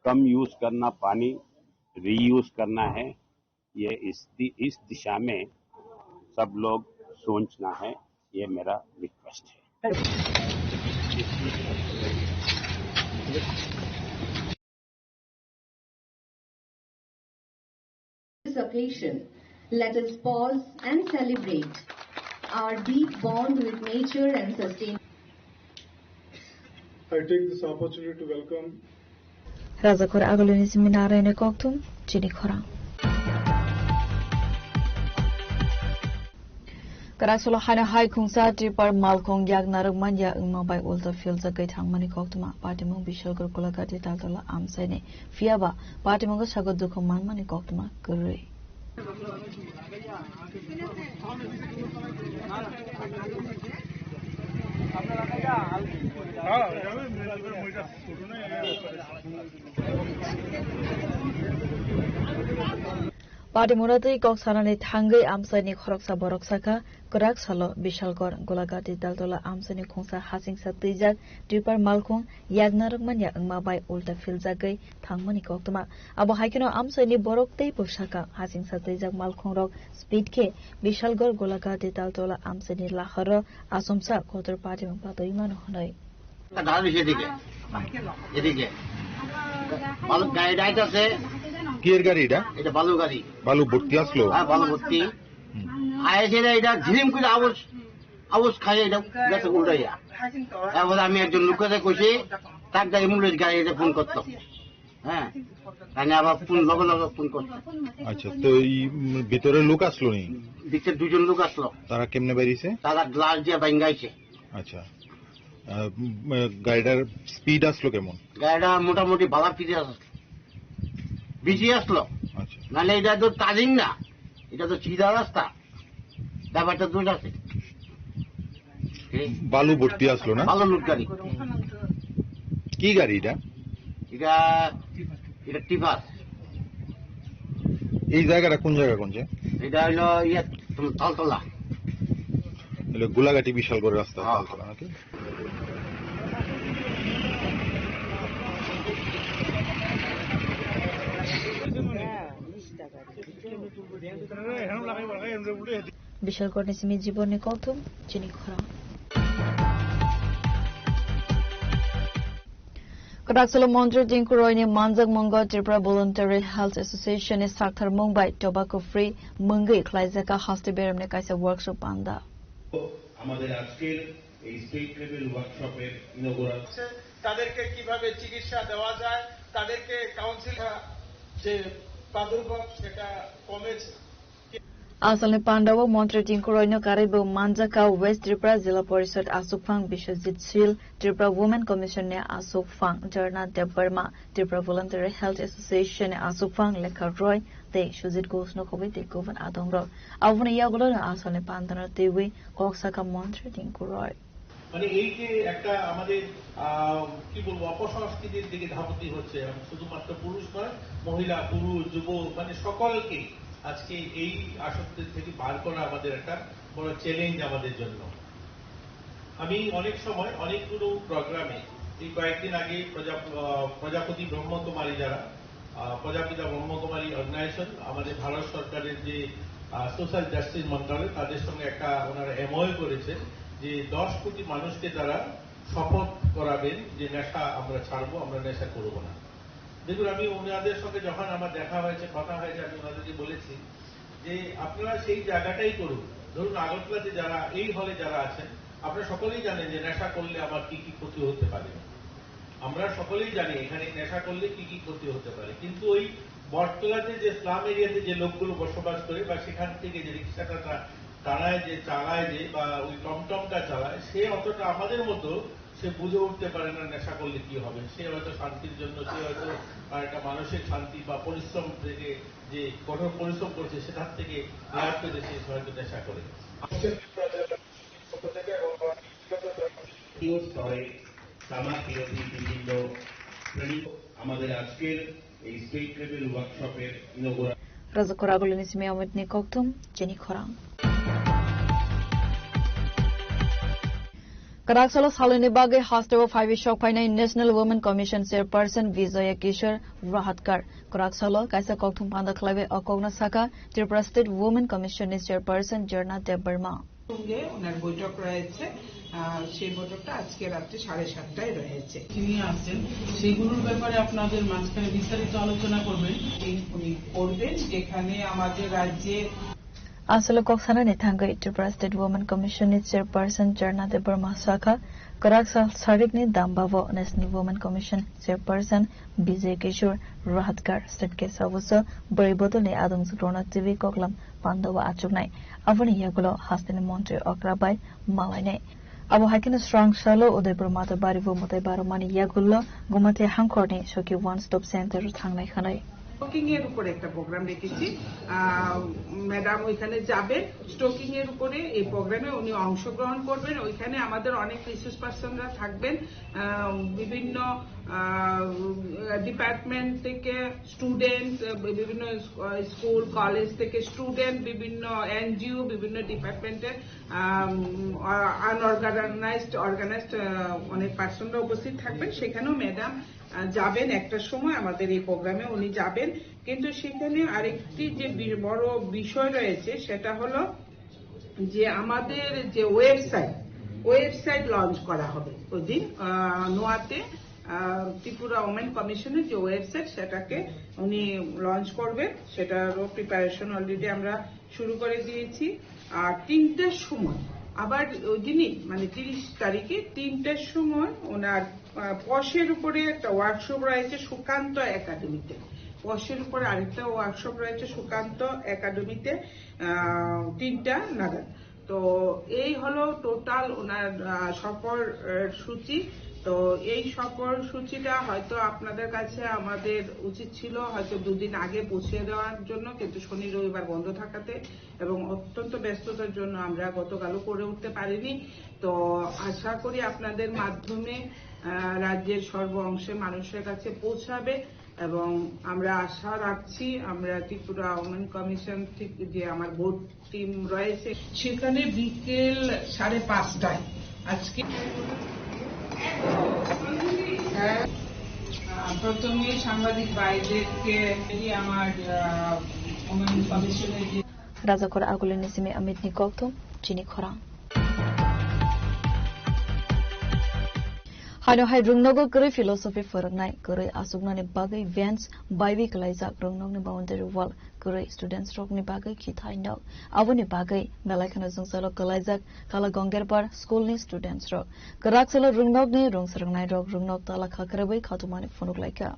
कम यूज़ करना, पानी रीयूज़ करना है। ये इस दि-, इस दिशा में सब लोग सोचना है, ये मेरा रिक्वेस्ट है। This occasion, let us pause and celebrate our deep bond with nature and sustain. I take this opportunity to welcome Rajakhor agulini simi narayne kokthum chini khorang. Kwrak salo haino hai khungsa tripar malkhung yak narwkmanya wngma bai ulta philjagwi thangmani koktwma patimung Bishalgarh Golagati Taltola amchaini. Phiyaba patimungo sago dukhu manmani koktwma kwrwi. Patimura twi kok sanani thangwi amchaini khoroksa borok sakha, kwrak salo Bishalgarh Golagati Taltola amchaini khungsa hasingsa twijak tripar malkhung yak narwkmanya wngma bai ulta philjagwi thangmani koktwma. Abo hai kheno amchaini borok teibo sakha, hasingsa twijak malkhungrok speed khe Bishalgarh Golagati Taltola amchaini lahoro achomsa kotor patimung patwi mano hwnwi. একটা গাড়ি এদিকে, এদিকে। বালু, গাড়িটা আছে। কিয়ের গাড়ি এটা? এটা বালু গাড়ি। বালু ভর্তি আসলো? হ্যাঁ, বালু ভর্তি। হুম। আইসে এটা ঝিম করে আওয়াজ, আওয়াজ খায় এটা গেছে উল্টাইয়া। তারপরে আমি একজন লোকের কইছি, তার গাড়ি মূল্য গাড়ি এটা ফোন করতো। হ্যাঁ, তাহলে আবার ফোন লগে লগে ফোন করতো। আচ্ছা, তো এই, উম, ভিতরে লোক আসলো নি? ভিতরে দুজন লোক আসলো। তারা কেমনে বেরিয়েছে? তারা গ্লাস দিয়ে ভাঙ্গাইছে। আচ্ছা। আহ, উম, গাড়িটার স্পিড আসলো কেমন? গাড়িটা মোটামুটি বালা পিছে আসলো, বেশি আসলো। আচ্ছা। নাহলে এটা তো টার্নিং না, এটা তো সিধা রাস্তা, ব্যাপারটা দোষ আছে। এই বালু ভর্তি আসলো না? বালু লোড গাড়ি। কি গাড়ি এটা? এটা, এটা টিপার। এই জায়গাটা কোন জায়গা কোন যে? এটা হলো ইয়ে, তোমার তালতলা। হলো গোলাঘাটি বিশালগড় রাস্তা, হ্যাঁ। তালতলা নাকি? Bishalgarhni simi Jiborni kokthum chini khorang. Kwrak salo Montri Tinku Royni manjak mungo Tripura Voluntary Health Association ni sakthar mung bai tobacco free mungwi khlaijak haste beremni kaisa workshop panda. আমাদের আজকের এই স্টেট লেভেল ওয়ার্কশপের ইনগোরাল। তাদেরকে কিভাবে চিকিৎসা দেওয়া যায়, তাদেরকে কাউন্সিল, যে প্রাদুর্ভাব সেটা কমেছে। Asalni pandao Montri Tinku Royno karwi bo manjakha West Tripura Jila Porishad asukphang Biswajit Sil, Tripura Women Commission ni asukphang Jarna Debbarma, Tripura Voluntary Health Association ni asukphang Lekha Roy tei Sujit Ghosh no khobwi tei kubun adongrok. Aboni yagulo no asalni pandano twiwi kok sakha Montri Tinku Roy. মানে এই যে একটা আমাদের, আহ, কি বলবো, অপসংস্কৃতির দিকে ধাবিত হচ্ছে, এবং শুধুমাত্র পুরুষ নয়, মহিলা, পুরুষ, যুবক, মানে সকলকে আজকে এই আসক্তি থেকে বার করা আমাদের একটা বড় চ্যালেঞ্জ আমাদের জন্য। আমি অনেক সময় অনেকগুলো প্রোগ্রামে, এই কয়েকদিন আগে প্রজা-, আহ, প্রজাপতি ব্রহ্মকুমারী যারা, আহ, প্রজাপিতা ব্রহ্মকুমারী অর্গানাইজেশন, আমাদের ভারত সরকারের যে, আহ, সোশ্যাল জাস্টিস মন্ত্রণালয়, তাদের সঙ্গে একটা ওনারা এমওইউ করেছেন যে দশ কোটি মানুষকে তারা শপথ করাবেন যে নেশা আমরা ছাড়বো, আমরা নেশা করবো না। দেখুন, আমি ওনাদের সঙ্গে যখন আমার দেখা হয়েছে, কথা হয়েছে, আমি ওনাদেরকে বলেছি যে আপনারা সেই জায়গাটাই করুন। ধরুন, আগরতলাতে যারা, এই হলে যারা আছেন, আপনারা সকলেই জানেন যে নেশা করলে আমার কি কি ক্ষতি হতে পারে। আমরা সকলেই জানি এখানে নেশা করলে কি কি ক্ষতি হতে পারে, কিন্তু ওই বটতলাতে যে স্লাম এরিয়াতে যে লোকগুলো বসবাস করে বা সেখান থেকে যে রিক্সাটা টা-, তাড়ায় যে, চালায় যে, বা ওই টমটমটা চালায়, সে অতটা আমাদের মতো সে বুঝে উঠতে পারে না নেশা করলে কি হবে। সে হয়তো শান্তির জন্য, সে হয়তো তার একটা মানসিক শান্তি বা পরিশ্রম থেকে, যে কঠোর পরিশ্রম করছে সেটার থেকে রেহাই পেতে সে হয়তো নেশা করে। জাতীয় স্তরে তামাক বিরোধী বিভিন্ন শ্রেণী আমাদের আজকের এই স্টেট লেভেল ওয়ার্কশপের ইনগোরাল। Rajakhor agulini simi Amitni kokthum chini khorang. Kwrak salo saloni bagwi hasteo phaiwi sok phainai National Women Commission Chairperson Vijaya Kishore Rahatkar. Kwrak salo kaisa kokthum panda khlaiwi o kokno sakha Tripura State Women Commission ni Chairperson Jharna Debbarma. সঙ্গে ওনার বৈঠক রয়েছে। আহ, সেই বৈঠকটা আজকে রাত্রি সাড়ে সাতটায় রয়েছে। তিনি আছেন, সেগুলোর ব্যাপারে আপনাদের মাঝখানে বিস্তারিত আলোচনা করবেন। উনি করবেন, যেখানে আমাদের রাজ্যে Aswk kok sanani thangwi Tripura State Women Commission ni Chairperson Jharna Debbarma sakha, kwrak sal sarikni dambao National Women Commission Chairperson Vijay Kishore Rahatkar state ke sabuso bwrwi bodolni adong sukrokno twiwi koklam pandao achuknai. Aboni yagulo hasteni montri okra bai malainai. Abo hai kheno srang salo Udaipur Mathabari bo mwtai baromani yagulo Gumathe hangkhorni Soki One Stop Center thangnai khanai. Stocking এর উপরে একটা প্রোগ্রাম রেখেছি। আহ, ম্যাডাম ওইখানে যাবেন, স্টকিং এর উপরে এই প্রোগ্রামে উনি অংশগ্রহণ করবেন। ওইখানে আমাদের অনেক রিসোর্স পার্সনরা থাকবেন, আহ, বিভিন্ন ডিপার্টমেন্ট থেকে স্টুডেন্ট, বিভিন্ন স্কুল কলেজ থেকে স্টুডেন্ট, বিভিন্ন এনজিও, বিভিন্ন ডিপার্টমেন্টের আনঅর্গানাইজড, অর্গানাইজড অনেক পার্সনরা উপস্থিত থাকবেন। সেখানেও ম্যাডাম আহ, যাবেন, একটার সময় আমাদের এই প্রোগ্রামে উনি যাবেন। কিন্তু সেখানে আরেকটি যে বি- বড় বিষয় রয়েছে, সেটা হলো যে আমাদের যে ওয়েবসাইট, ওয়েবসাইট লঞ্চ করা হবে ওই দিন, আহ, নোয়াতে, আহ, ত্রিপুরা ওমেন কমিশনের যে ওয়েবসাইট, সেটাকে উনি লঞ্চ করবেন। সেটারও প্রিপারেশন অলরেডি আমরা শুরু করে দিয়েছি। আর তিনটার সময় আবার ওই দিনই, মানে তিরিশ তারিখে তিনটার সময় ওনার, আহ, পশের উপরে একটা ওয়ার্কশপ রয়েছে সুকান্ত একাডেমিতে। পশের উপরে আরেকটা ওয়ার্কশপ রয়েছে সুকান্ত একাডেমিতে, আহ, তিনটা নাগাদ। তো এই হলো টোটাল ওনার, আহ, সফর, আহ, সূচি। তো এই সফর সূচিটা হয়তো আপনাদের কাছে আমাদের উচিত ছিল হয়তো দুদিন আগে পৌঁছে দেওয়ার জন্য, কিন্তু শনি রবিবার বন্ধ থাকাতে এবং অত্যন্ত ব্যস্ততার জন্য আমরা গতকালও করে উঠতে পারিনি। তো আশা করি আপনাদের মাধ্যমে, আহ, রাজ্যের সর্ব অংশে মানুষের কাছে পৌঁছাবে এবং আমরা আশা রাখছি আমরা ত্রিপুরা ওমেন কমিশন থেকে যে আমার বোর্ড টিম রয়েছে, সেখানে বিকেল সাড়ে পাঁচটায় আজকে, হ্যাঁ, আহ, প্রথমে সাংবাদিক ভাইদেরকে আমার, আহ, ওমেন কমিশনের যে Rajakhor Agulini simi Amit ni kokthum, chini khorang. Haino hai rwngnogo kwrwi philosophy phwrwngnai, kwrwi achuknani bagwi bench baiwi kwlaijak rwngnokni boundary wall, kwrwi students rokni bagwi khithai nok. Aboni bagwi belai kheno jwngchalo kwlaijak Kala Gongerbar school ni students rok. Kwrak salo rwngnokni rwng swrwngnai rok rwngnok tala khakrabwi khatumani phunuk laikha.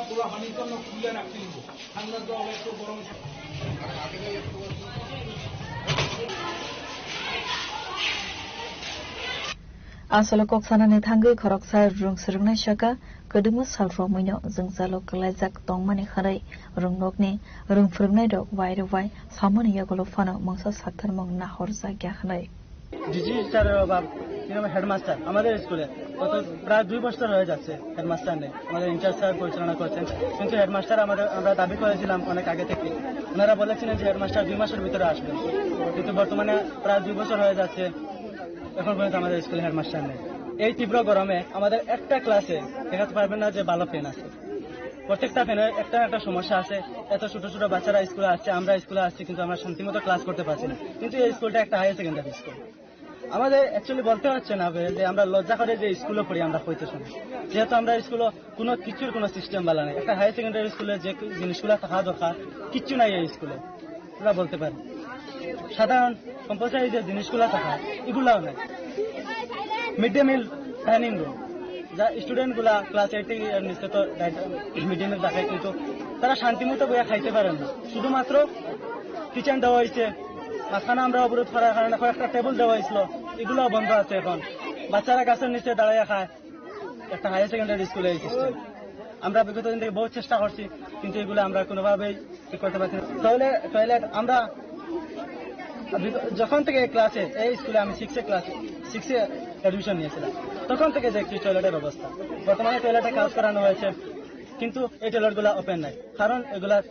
পুরো হানিকরণ খুলে রাখতে দিব। ঠান্ডা জল একটু গরম। Aswk kok sanani thangwi khoroksa rwng swrwngnai saka, kwdwimo sal romwino jwngchalo kwlaijak tongmani hwnwi rwngnokni rwng phwrwngnai rok wai rwbai samani yagulo phano mungsa saktharmung nahorjakya hwnwi. DG স্যারের অভাব, তিনি আমার হেডমাস্টার আমাদের স্কুলে গত প্রায় দুই বছর হয়ে যাচ্ছে, হেডমাস্টার নেই। আমাদের ইনচার্জ স্যার পরিচালনা করছেন, কিন্তু হেডমাস্টার আমাদের, আমরা দাবি করেছিলাম অনেক আগে থেকে। ওনারা বলেছিলেন যে হেডমাস্টার দুই মাসের ভিতরে আসবেন, কিন্তু বর্তমানে প্রায় দুই বছর হয়ে যাচ্ছে, এখন পর্যন্ত আমাদের স্কুলে হেডমাস্টার নেই। এই তীব্র গরমে আমাদের একটা ক্লাসে দেখাতে পারবেন না যে ভালো ফ্যান আছে, প্রত্যেকটা ফ্যানের একটা না একটা সমস্যা আছে। এত ছোট ছোট বাচ্চারা স্কুলে আসছে, আমরা স্কুলে আসছি, কিন্তু আমরা শান্তিমতো ক্লাস করতে পারছি না। কিন্তু এই স্কুলটা একটা হায়ার সেকেন্ডারি স্কুল। আমাদের অ্যাকচুয়ালি বলতে হচ্ছে না যে আমরা লজ্জা করে যে স্কুলে পড়ি, আমরা হইতে শুনি, যেহেতু আমরা স্কুলে কোনো কিছুর কোনো সিস্টেম ভালো নেই। একটা হায়ার সেকেন্ডারি স্কুলে যে জিনিসগুলো থাকা দরকার, কিচ্ছু নাই এই স্কুলে, আমরা বলতে পারি। সাধারণ কম্পালসারি যে জিনিসগুলো থাকা, এগুলাও নেই। Mid day meal dining room, যা স্টুডেন্টগুলা ক্লাস এইট থেকে নিচে তো মিড ডে মিল থাকে, কিন্তু তারা শান্তিমতো বইয়া খাইতে পারেন না। শুধুমাত্র কিচেন দেওয়া হয়েছে, মাঝখানে আমরা অবরোধ করার কারণে কয়েকটা টেবিল দেওয়া হয়েছিল, এগুলাও বন্ধ আছে এখন। বাচ্চারা গাছের নিচে দাঁড়াইয়া খায়, একটা হায়ার সেকেন্ডারি স্কুলে এই সিস্টেম। আমরা বিগত দিন থেকে বহুত চেষ্টা করছি, কিন্তু এগুলো আমরা কোনোভাবেই ঠিক করতে পারছি না। টয়লেট, টয়লেট আমরা বিগ-, যখন থেকে ক্লাসে, এই স্কুলে আমি সিক্সে ক্লাসে, সিক্সে অ্যাডমিশন নিয়েছিলাম, তখন থেকে দেখছি টয়লেটের অবস্থা। বর্তমানে টয়লেটে কাজ করানো হয়েছে, কিন্তু এই টয়লেটগুলো ওপেন নাই, কারণ এগুলা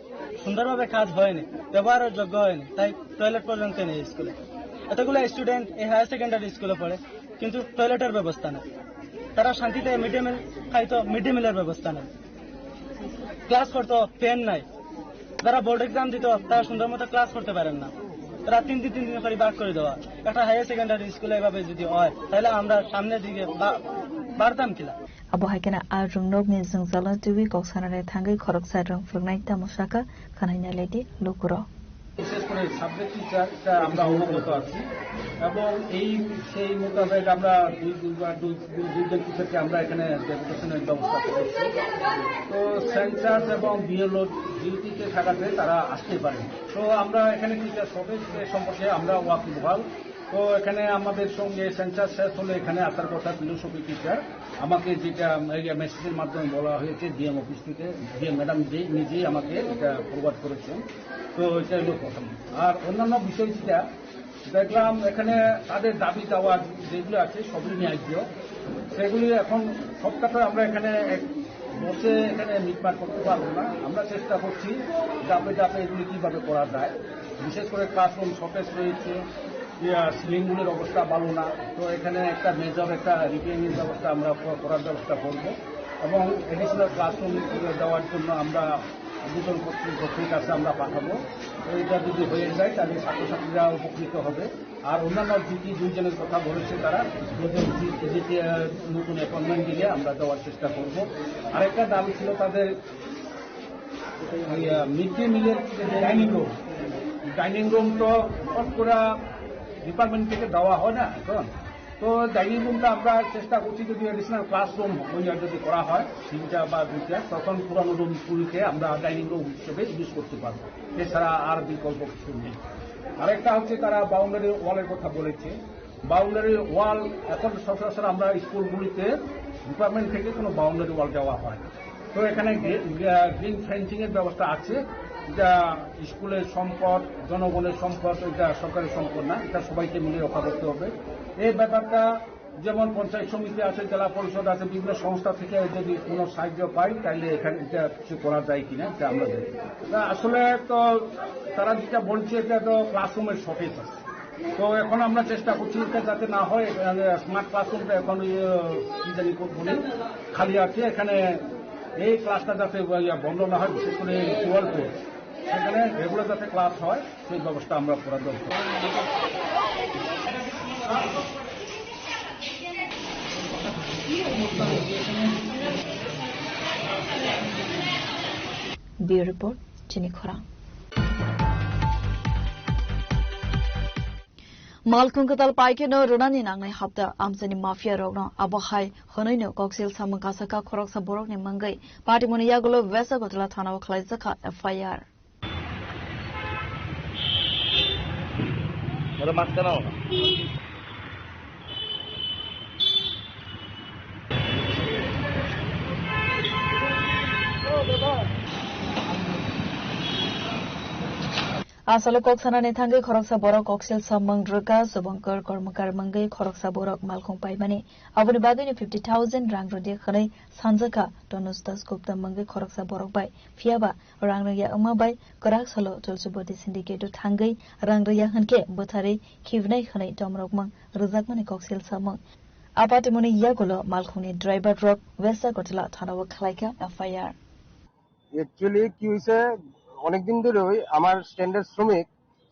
সুন্দরভাবে কাজ হয়নি, ব্যবহারের যোগ্য হয়নি, তাই টয়লেট পর্যন্ত নেই স্কুলে। এতগুলো স্টুডেন্ট এই হায়ার সেকেন্ডারি স্কুলে পড়ে, কিন্তু টয়লেটের ব্যবস্থা নেই। তারা শান্তিতে মিড ডে মিল খাইতো, মিড ডে মিলের ব্যবস্থা নেই। ক্লাস করতো, ফ্যান নাই। যারা বোর্ড এক্সাম দিত, তারা সুন্দর মতো ক্লাস করতে পারেন না। তারা তিন দিন তিন দিন করে বাদ করে দেওয়া। একটা হায়ার সেকেন্ডারি স্কুলে এভাবে যদি হয়, তাহলে আমরা সামনের দিকে বা-, বাড়তাম কিনা? Abo hai kheno a rwngnokni jwngjalo twiwi kok sanani thangwi khoroksa rwng phwrwngnai tamo sakha, khwnaina lai di lukurok. বিশেষ করে সাবজেক্ট টিচার, এটা আমরা অবগত আছি এবং এই সেই মোতাবেক আমরা দুই দুইবার দুই দুই- দুইজন টিচারকে আমরা এখানে ডেপুটেশনের ব্যবস্থা করেছি। তো সেন্সাস এবং বিএলও ডিউটিতে থাকাতে তারা আসতে পারেন। তো আমরা এখানে টিচার শর্টেজ সম্পর্কে আমরা ওয়াকিবহাল। তো এখানে আমাদের সঙ্গে সেন্সাস শেষ হলে এখানে আসার কথা ফিলোসফি টিচার। আমাকে যেটা মেসেজের মাধ্যমে বলা হয়েছে ডিএম অফিস থেকে, ডিএম ম্যাডাম যে নিজেই আমাকে এটা ফরওয়ার্ড করেছেন। তো এটা হলো প্রথম। আর অন্যান্য বিষয় যেটা দেখলাম, এখানে তাদের দাবি দাওয়া যেগুলো আছে সবই ন্যায্য। সেগুলি এখন সবটা তো আমরা এখানে এক বসে এখানে মিটমাট করতে পারবো না। আমরা চেষ্টা করছি ধাপে ধাপে এগুলি কীভাবে করা যায়। বিশেষ করে ক্লাসরুম শর্টেজ রয়েছে, ইয়া, সিলিংগুলির অবস্থা ভালো না। তো এখানে একটা মেজর একটা রিপেয়ারিংয়ের ব্যবস্থা আমরা ক-, করার ব্যবস্থা করব এবং অ্যাডিশনাল ক্লাসরুম দেওয়ার জন্য আমরা ঊর্ধ্বতন কর্তৃপক্ষের কাছে আমরা পাঠাবো। তো এটা যদি হয়ে যায়, তাহলে ছাত্রছাত্রীরা উপকৃত হবে। আর অন্যান্য দুটি দুইজনের কথা বলেছে তারা, দুজন জি-, জি-, আহ, নতুন অ্যাপয়েন্টমেন্ট দিলে আমরা দেওয়ার চেষ্টা করব। আরেকটা দাবি ছিল তাদের, ওই, আহ, মিড ডে মিলের ডাইনিং রুম, ডাইনিং রুম তো শতকরা ডিপার্টমেন্ট থেকে দেওয়া হয় না এখন। তো ডাইনিং রুমটা আমরা চেষ্টা করছি যদি অ্যাডিশনাল ক্লাসরুম ওই আর যদি করা হয় তিনটা বা দুইটা, তখন পুরানো রুমগুলিকে আমরা ডাইনিং রুম হিসেবে ইউজ করতে পারবো। এছাড়া আর বিকল্প কিছু নেই। আরেকটা হচ্ছে তারা বাউন্ডারি ওয়ালের কথা বলেছে। বাউন্ডারি ওয়াল এখন সচরাচর আমরা স্কুলগুলিতে ডিপার্টমেন্ট থেকে কোনো বাউন্ডারি ওয়াল দেওয়া হয় না। তো এখানে গ্রি-, গ্রি-, গ্রিন ফেন্সিং এর ব্যবস্থা আছে, যা স্কুলের সম্পদ, জনগণের সম্পদ, এটা সরকারি সম্পদ না, এটা সবাইকে মিলে রক্ষা করতে হবে। এই ব্যাপারটা যেমন পঞ্চায়েত সমিতি আছে, জেলা পরিষদ আছে, বিভিন্ন সংস্থা থেকে যদি কোনো সাহায্য পাই, তাহলে এখানে এটা কিছু করা যায় কিনা, এটা আমরা দেখি। তা আসলে তো তারা যেটা বলছে, এটা তো ক্লাসরুমের শর্টেজ আছে। তো এখন আমরা চেষ্টা করছি এটা যাতে না হয়, স্মার্ট ক্লাসরুমটা এখন ওই, কি জানি বলে, খালি আছে। এখানে এই ক্লাসটা যাতে, ইয়া, বন্ধ না হয়, বিশেষ করে এই টুয়েলভ সেখানে রেগুলার যাতে ক্লাস হয়, সেই ব্যবস্থা আমরা করার দরকার। Bureau Report, Chini Khorang. Malkhung kwtal paikheno rwnani nangnai hapta amchaini mafia rokno abo hai hwnwino koksil samung kasaka khoroksa borokni mangwi patimoni yagulo West Agartala thanao khlaijak kha F I R. Oro mask kana ono. Asalo kok sanani thangwi khoroksa borok koksil samung rwkha, Subhankar Kormokar mungwi khoroksa borok malkhung paimani. Aboni bagwino fifty thousand rang rwdi hwnwi sanjakha Tonuj Das Gupta mungwi khoroksa borok bai. Phiyaba rang rwya wngma bai kwrak salo Tulsibati syndicate-o thangwi rang rwya hwnkhe bwtharwi khibnai hwnwi tomrokmung rwjakmani koksil samung. Apatimoni yagulo malkhungni driver rok West Agartala thanao khlaikha F I R. Actually কি হইছে, অনেকদিন ধরে ওই আমার স্ট্যান্ডের শ্রমিক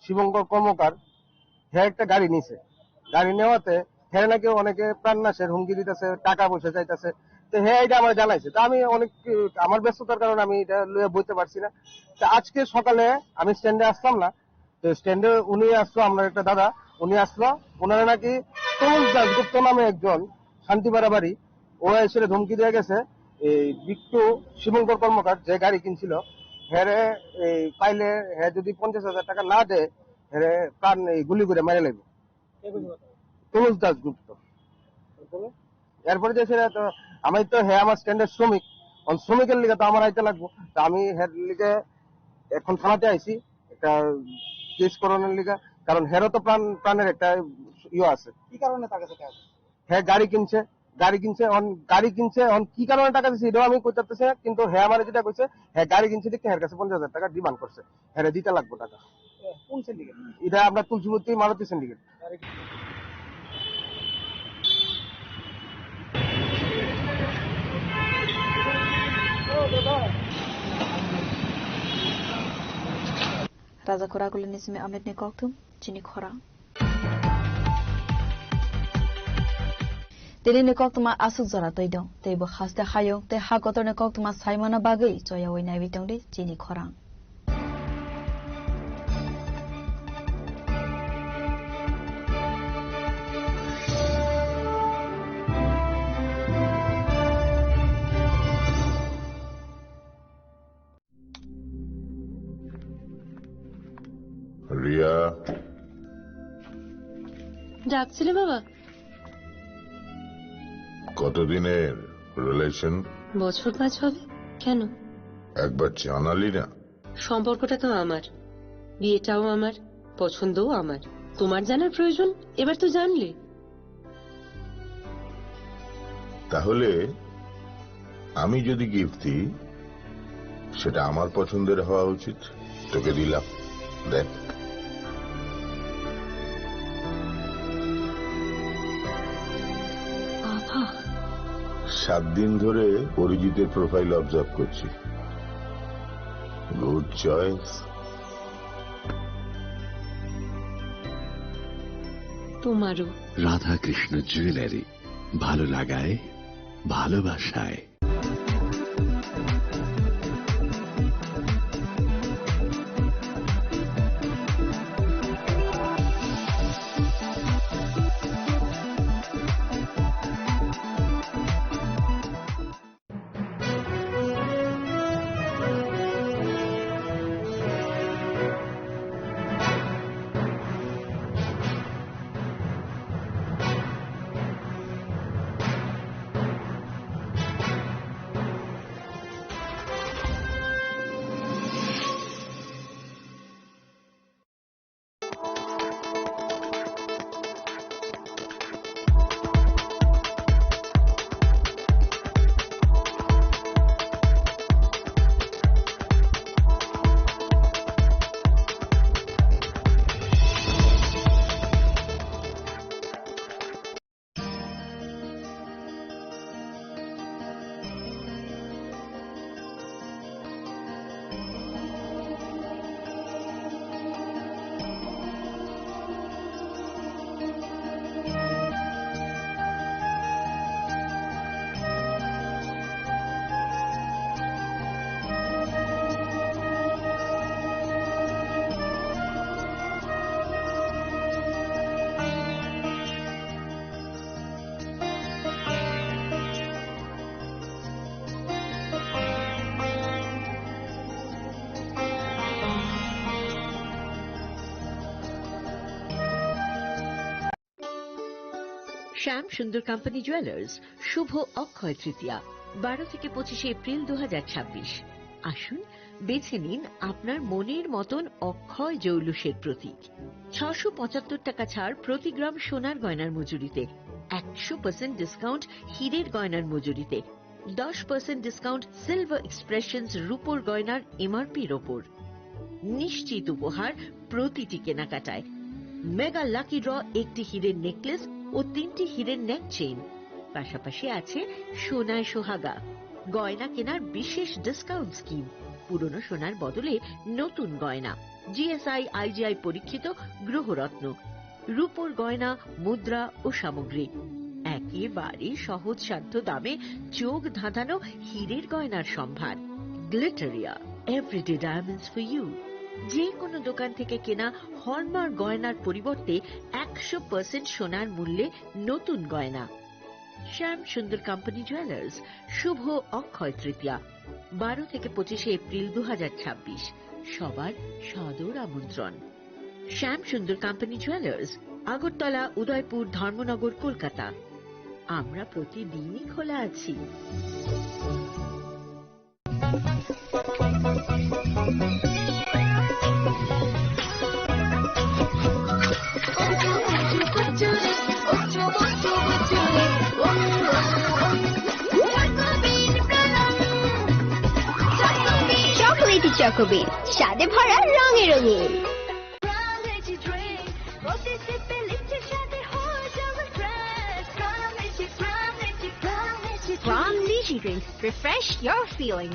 শুভঙ্কর কর্মকার, হে একটা গাড়ি নিছে। গাড়ি নেওয়াতে হে নাকি অনেকে প্রাণ নাশের হুমকি দিতেছে, টাকা পয়সা চাইতেছে। তো হে এটা আমার জানাইছে। তো আমি অনেক, আমার ব্যস্ততার কারণে আমি এটা লইয়া বইতে পারছি না। তো আজকে সকালে আমি স্ট্যান্ডে আসলাম না, তো স্ট্যান্ডে উনি আসলো, আমরা একটা দাদা, উনি আসলো। ওনারা নাকি তরুণ দাশগুপ্ত নামে একজন শান্তিপাড়া বাড়ি, ও এসে ধমকি দিয়ে গেছে। এই বিট্টু শুভঙ্কর কর্মকার যে গাড়ি কিনছিল, হেরে এই পাইলে হে যদি পঞ্চাশ হাজার টাকা না দেয়, হেরে প্রাণ এই গুলি করে মেরে লাগবে। তরুণ দাশগুপ্ত। এরপরে যে সেটা তো আমি তো হে আমার স্ট্যান্ডের শ্রমিক, অন শ্রমিকের লিগে তো আমার আইতে লাগবো। তো আমি হের লিগে এখন থানাতে আইছি একটা কেস করানোর লিগে, কারণ হেরও তো প্রাণ প্রাণের একটা ইয়ে আছে। কি কারণে তার কাছে টাকা? হে গাড়ি কিনছে, গাড়ি কিনছে, অন গাড়ি কিনছে, অন কি কারণে টাকা দিছে এটাও আমি কইতে পারতেছি না, কিন্তু হে আমারে যেটা কইছে, হে গাড়ি কিনছে দেখে হের কাছে পঞ্চাশ হাজার টাকা ডিমান্ড করছে, হেরে দিতে লাগবো টাকা। কোন সিন্ডিকেট? এটা আপনার Tulsibati Maruti syndicate. Raja Khura Kulini simi Amit ni kokthum, chini khorang. Tini ni koktwma aswk jora twi dong, tei bo haste hayung tei ha kotor ni koktwma saimano bagwi choyawi naiwi tongdi chini khorang. Riya. ডাকছিলে বাবা? কতদিনের রিলেশন? বছর পাঁচ হবে। কেন? একবার জানালি না। সম্পর্কটা তো আমার, বিয়েটাও আমার, পছন্দও আমার। তোমার জানার প্রয়োজন? এবার তো জানলে। তাহলে আমি যদি গিফট দিই, সেটা আমার পছন্দের হওয়া উচিত। তোকে দিলাম, দেখ। বাবা। সাত দিন ধরে অরিজিতের প্রোফাইল অবজার্ভ করছি। Good choice. তোমারও। রাধাকৃষ্ণ জুয়েলারি, ভালো লাগায়, ভালোবাসায়। শ্যাম সুন্দর কোম্পানি জুয়েলার্স, শুভ অক্ষয় তৃতীয়া, বারো থেকে পঁচিশে এপ্রিল দু হাজার ছাব্বিশ। আসুন, বেছে নিন আপনার মনের মতন অক্ষয় জৌলুসের প্রতীক। ছশো পঁচাত্তর টাকা ছাড় প্রতি গ্রাম সোনার গয়নার মজুরিতে, একশো পার্সেন্ট ডিসকাউন্ট হীরের গয়নার মজুরিতে, দশ পার্সেন্ট ডিসকাউন্ট সিলভার এক্সপ্রেশনস রূপোর গয়নার এমআরপির ওপর। নিশ্চিত উপহার প্রতিটি কেনাকাটায়। মেগা লাকি ড্র, একটি হীরের নেকলেস ও তিনটি হীরের নেক চেইন, পাশাপাশি আছে সোনায় সোহাগা। গয়না কেনার বিশেষ ডিসকাউন্ট স্কিম, পুরনো সোনার বদলে নতুন গয়না, জিএসআই আইজিআই পরীক্ষিত গ্রহরত্ন, রূপোর গয়না, মুদ্রা ও সামগ্রী। একেবারে সহজসাধ্য দামে চোখ ধাঁধানো হীরের গয়নার সম্ভার। Glitteria, everyday diamonds for you. যে কোনো দোকান থেকে কেনা হলমার্ক গয়নার পরিবর্তে একশো পার্সেন্ট সোনার মূল্যে নতুন গয়না। শ্যাম সুন্দর কোম্পানি জুয়েলার্স, শুভ অক্ষয় তৃতীয়া, বারো থেকে পঁচিশে এপ্রিল দু হাজার ছাব্বিশ। সবার সাদর আমন্ত্রণ। শ্যাম সুন্দর কোম্পানি জুয়েলার্স, আগরতলা, উদয়পুর, ধর্মনগর, কলকাতা। আমরা প্রতিদিনই খোলা আছি। চকোবিন, স্বাদে ভরা, রঙে রঙিন। Pram Lychee Drink. Refresh your feeling.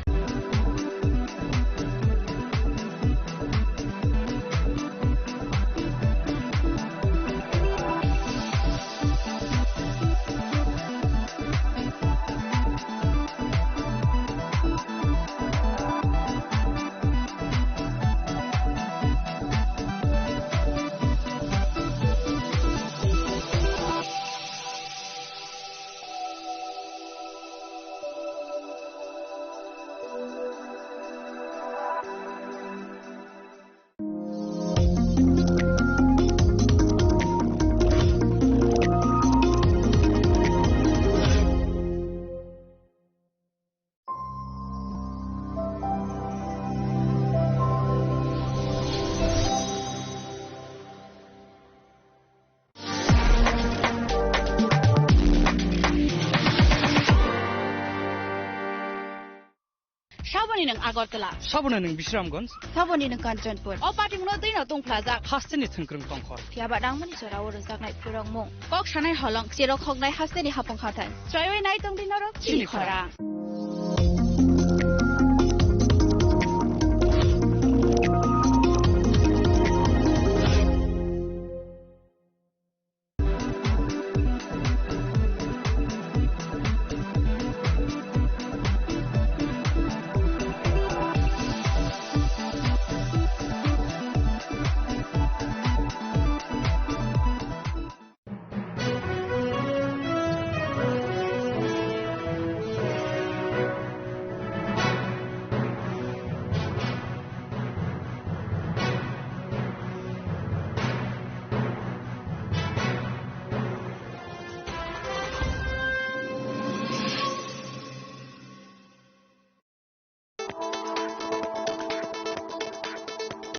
Saboni nwng Agartala. Saboni nwng Bisramganj. Saboni nwng Kanchanpur. O patimungno twino tongphlajak. Hasteni thwngkwrwng tongkhor. Phiyaba nangmani jorao rwjaknai phwrwngmung. Kok sanai holong, cherok hoknai hasteni hapung hathai. Chwraiwi nai tongdi norok chini chini khorang. Khorang.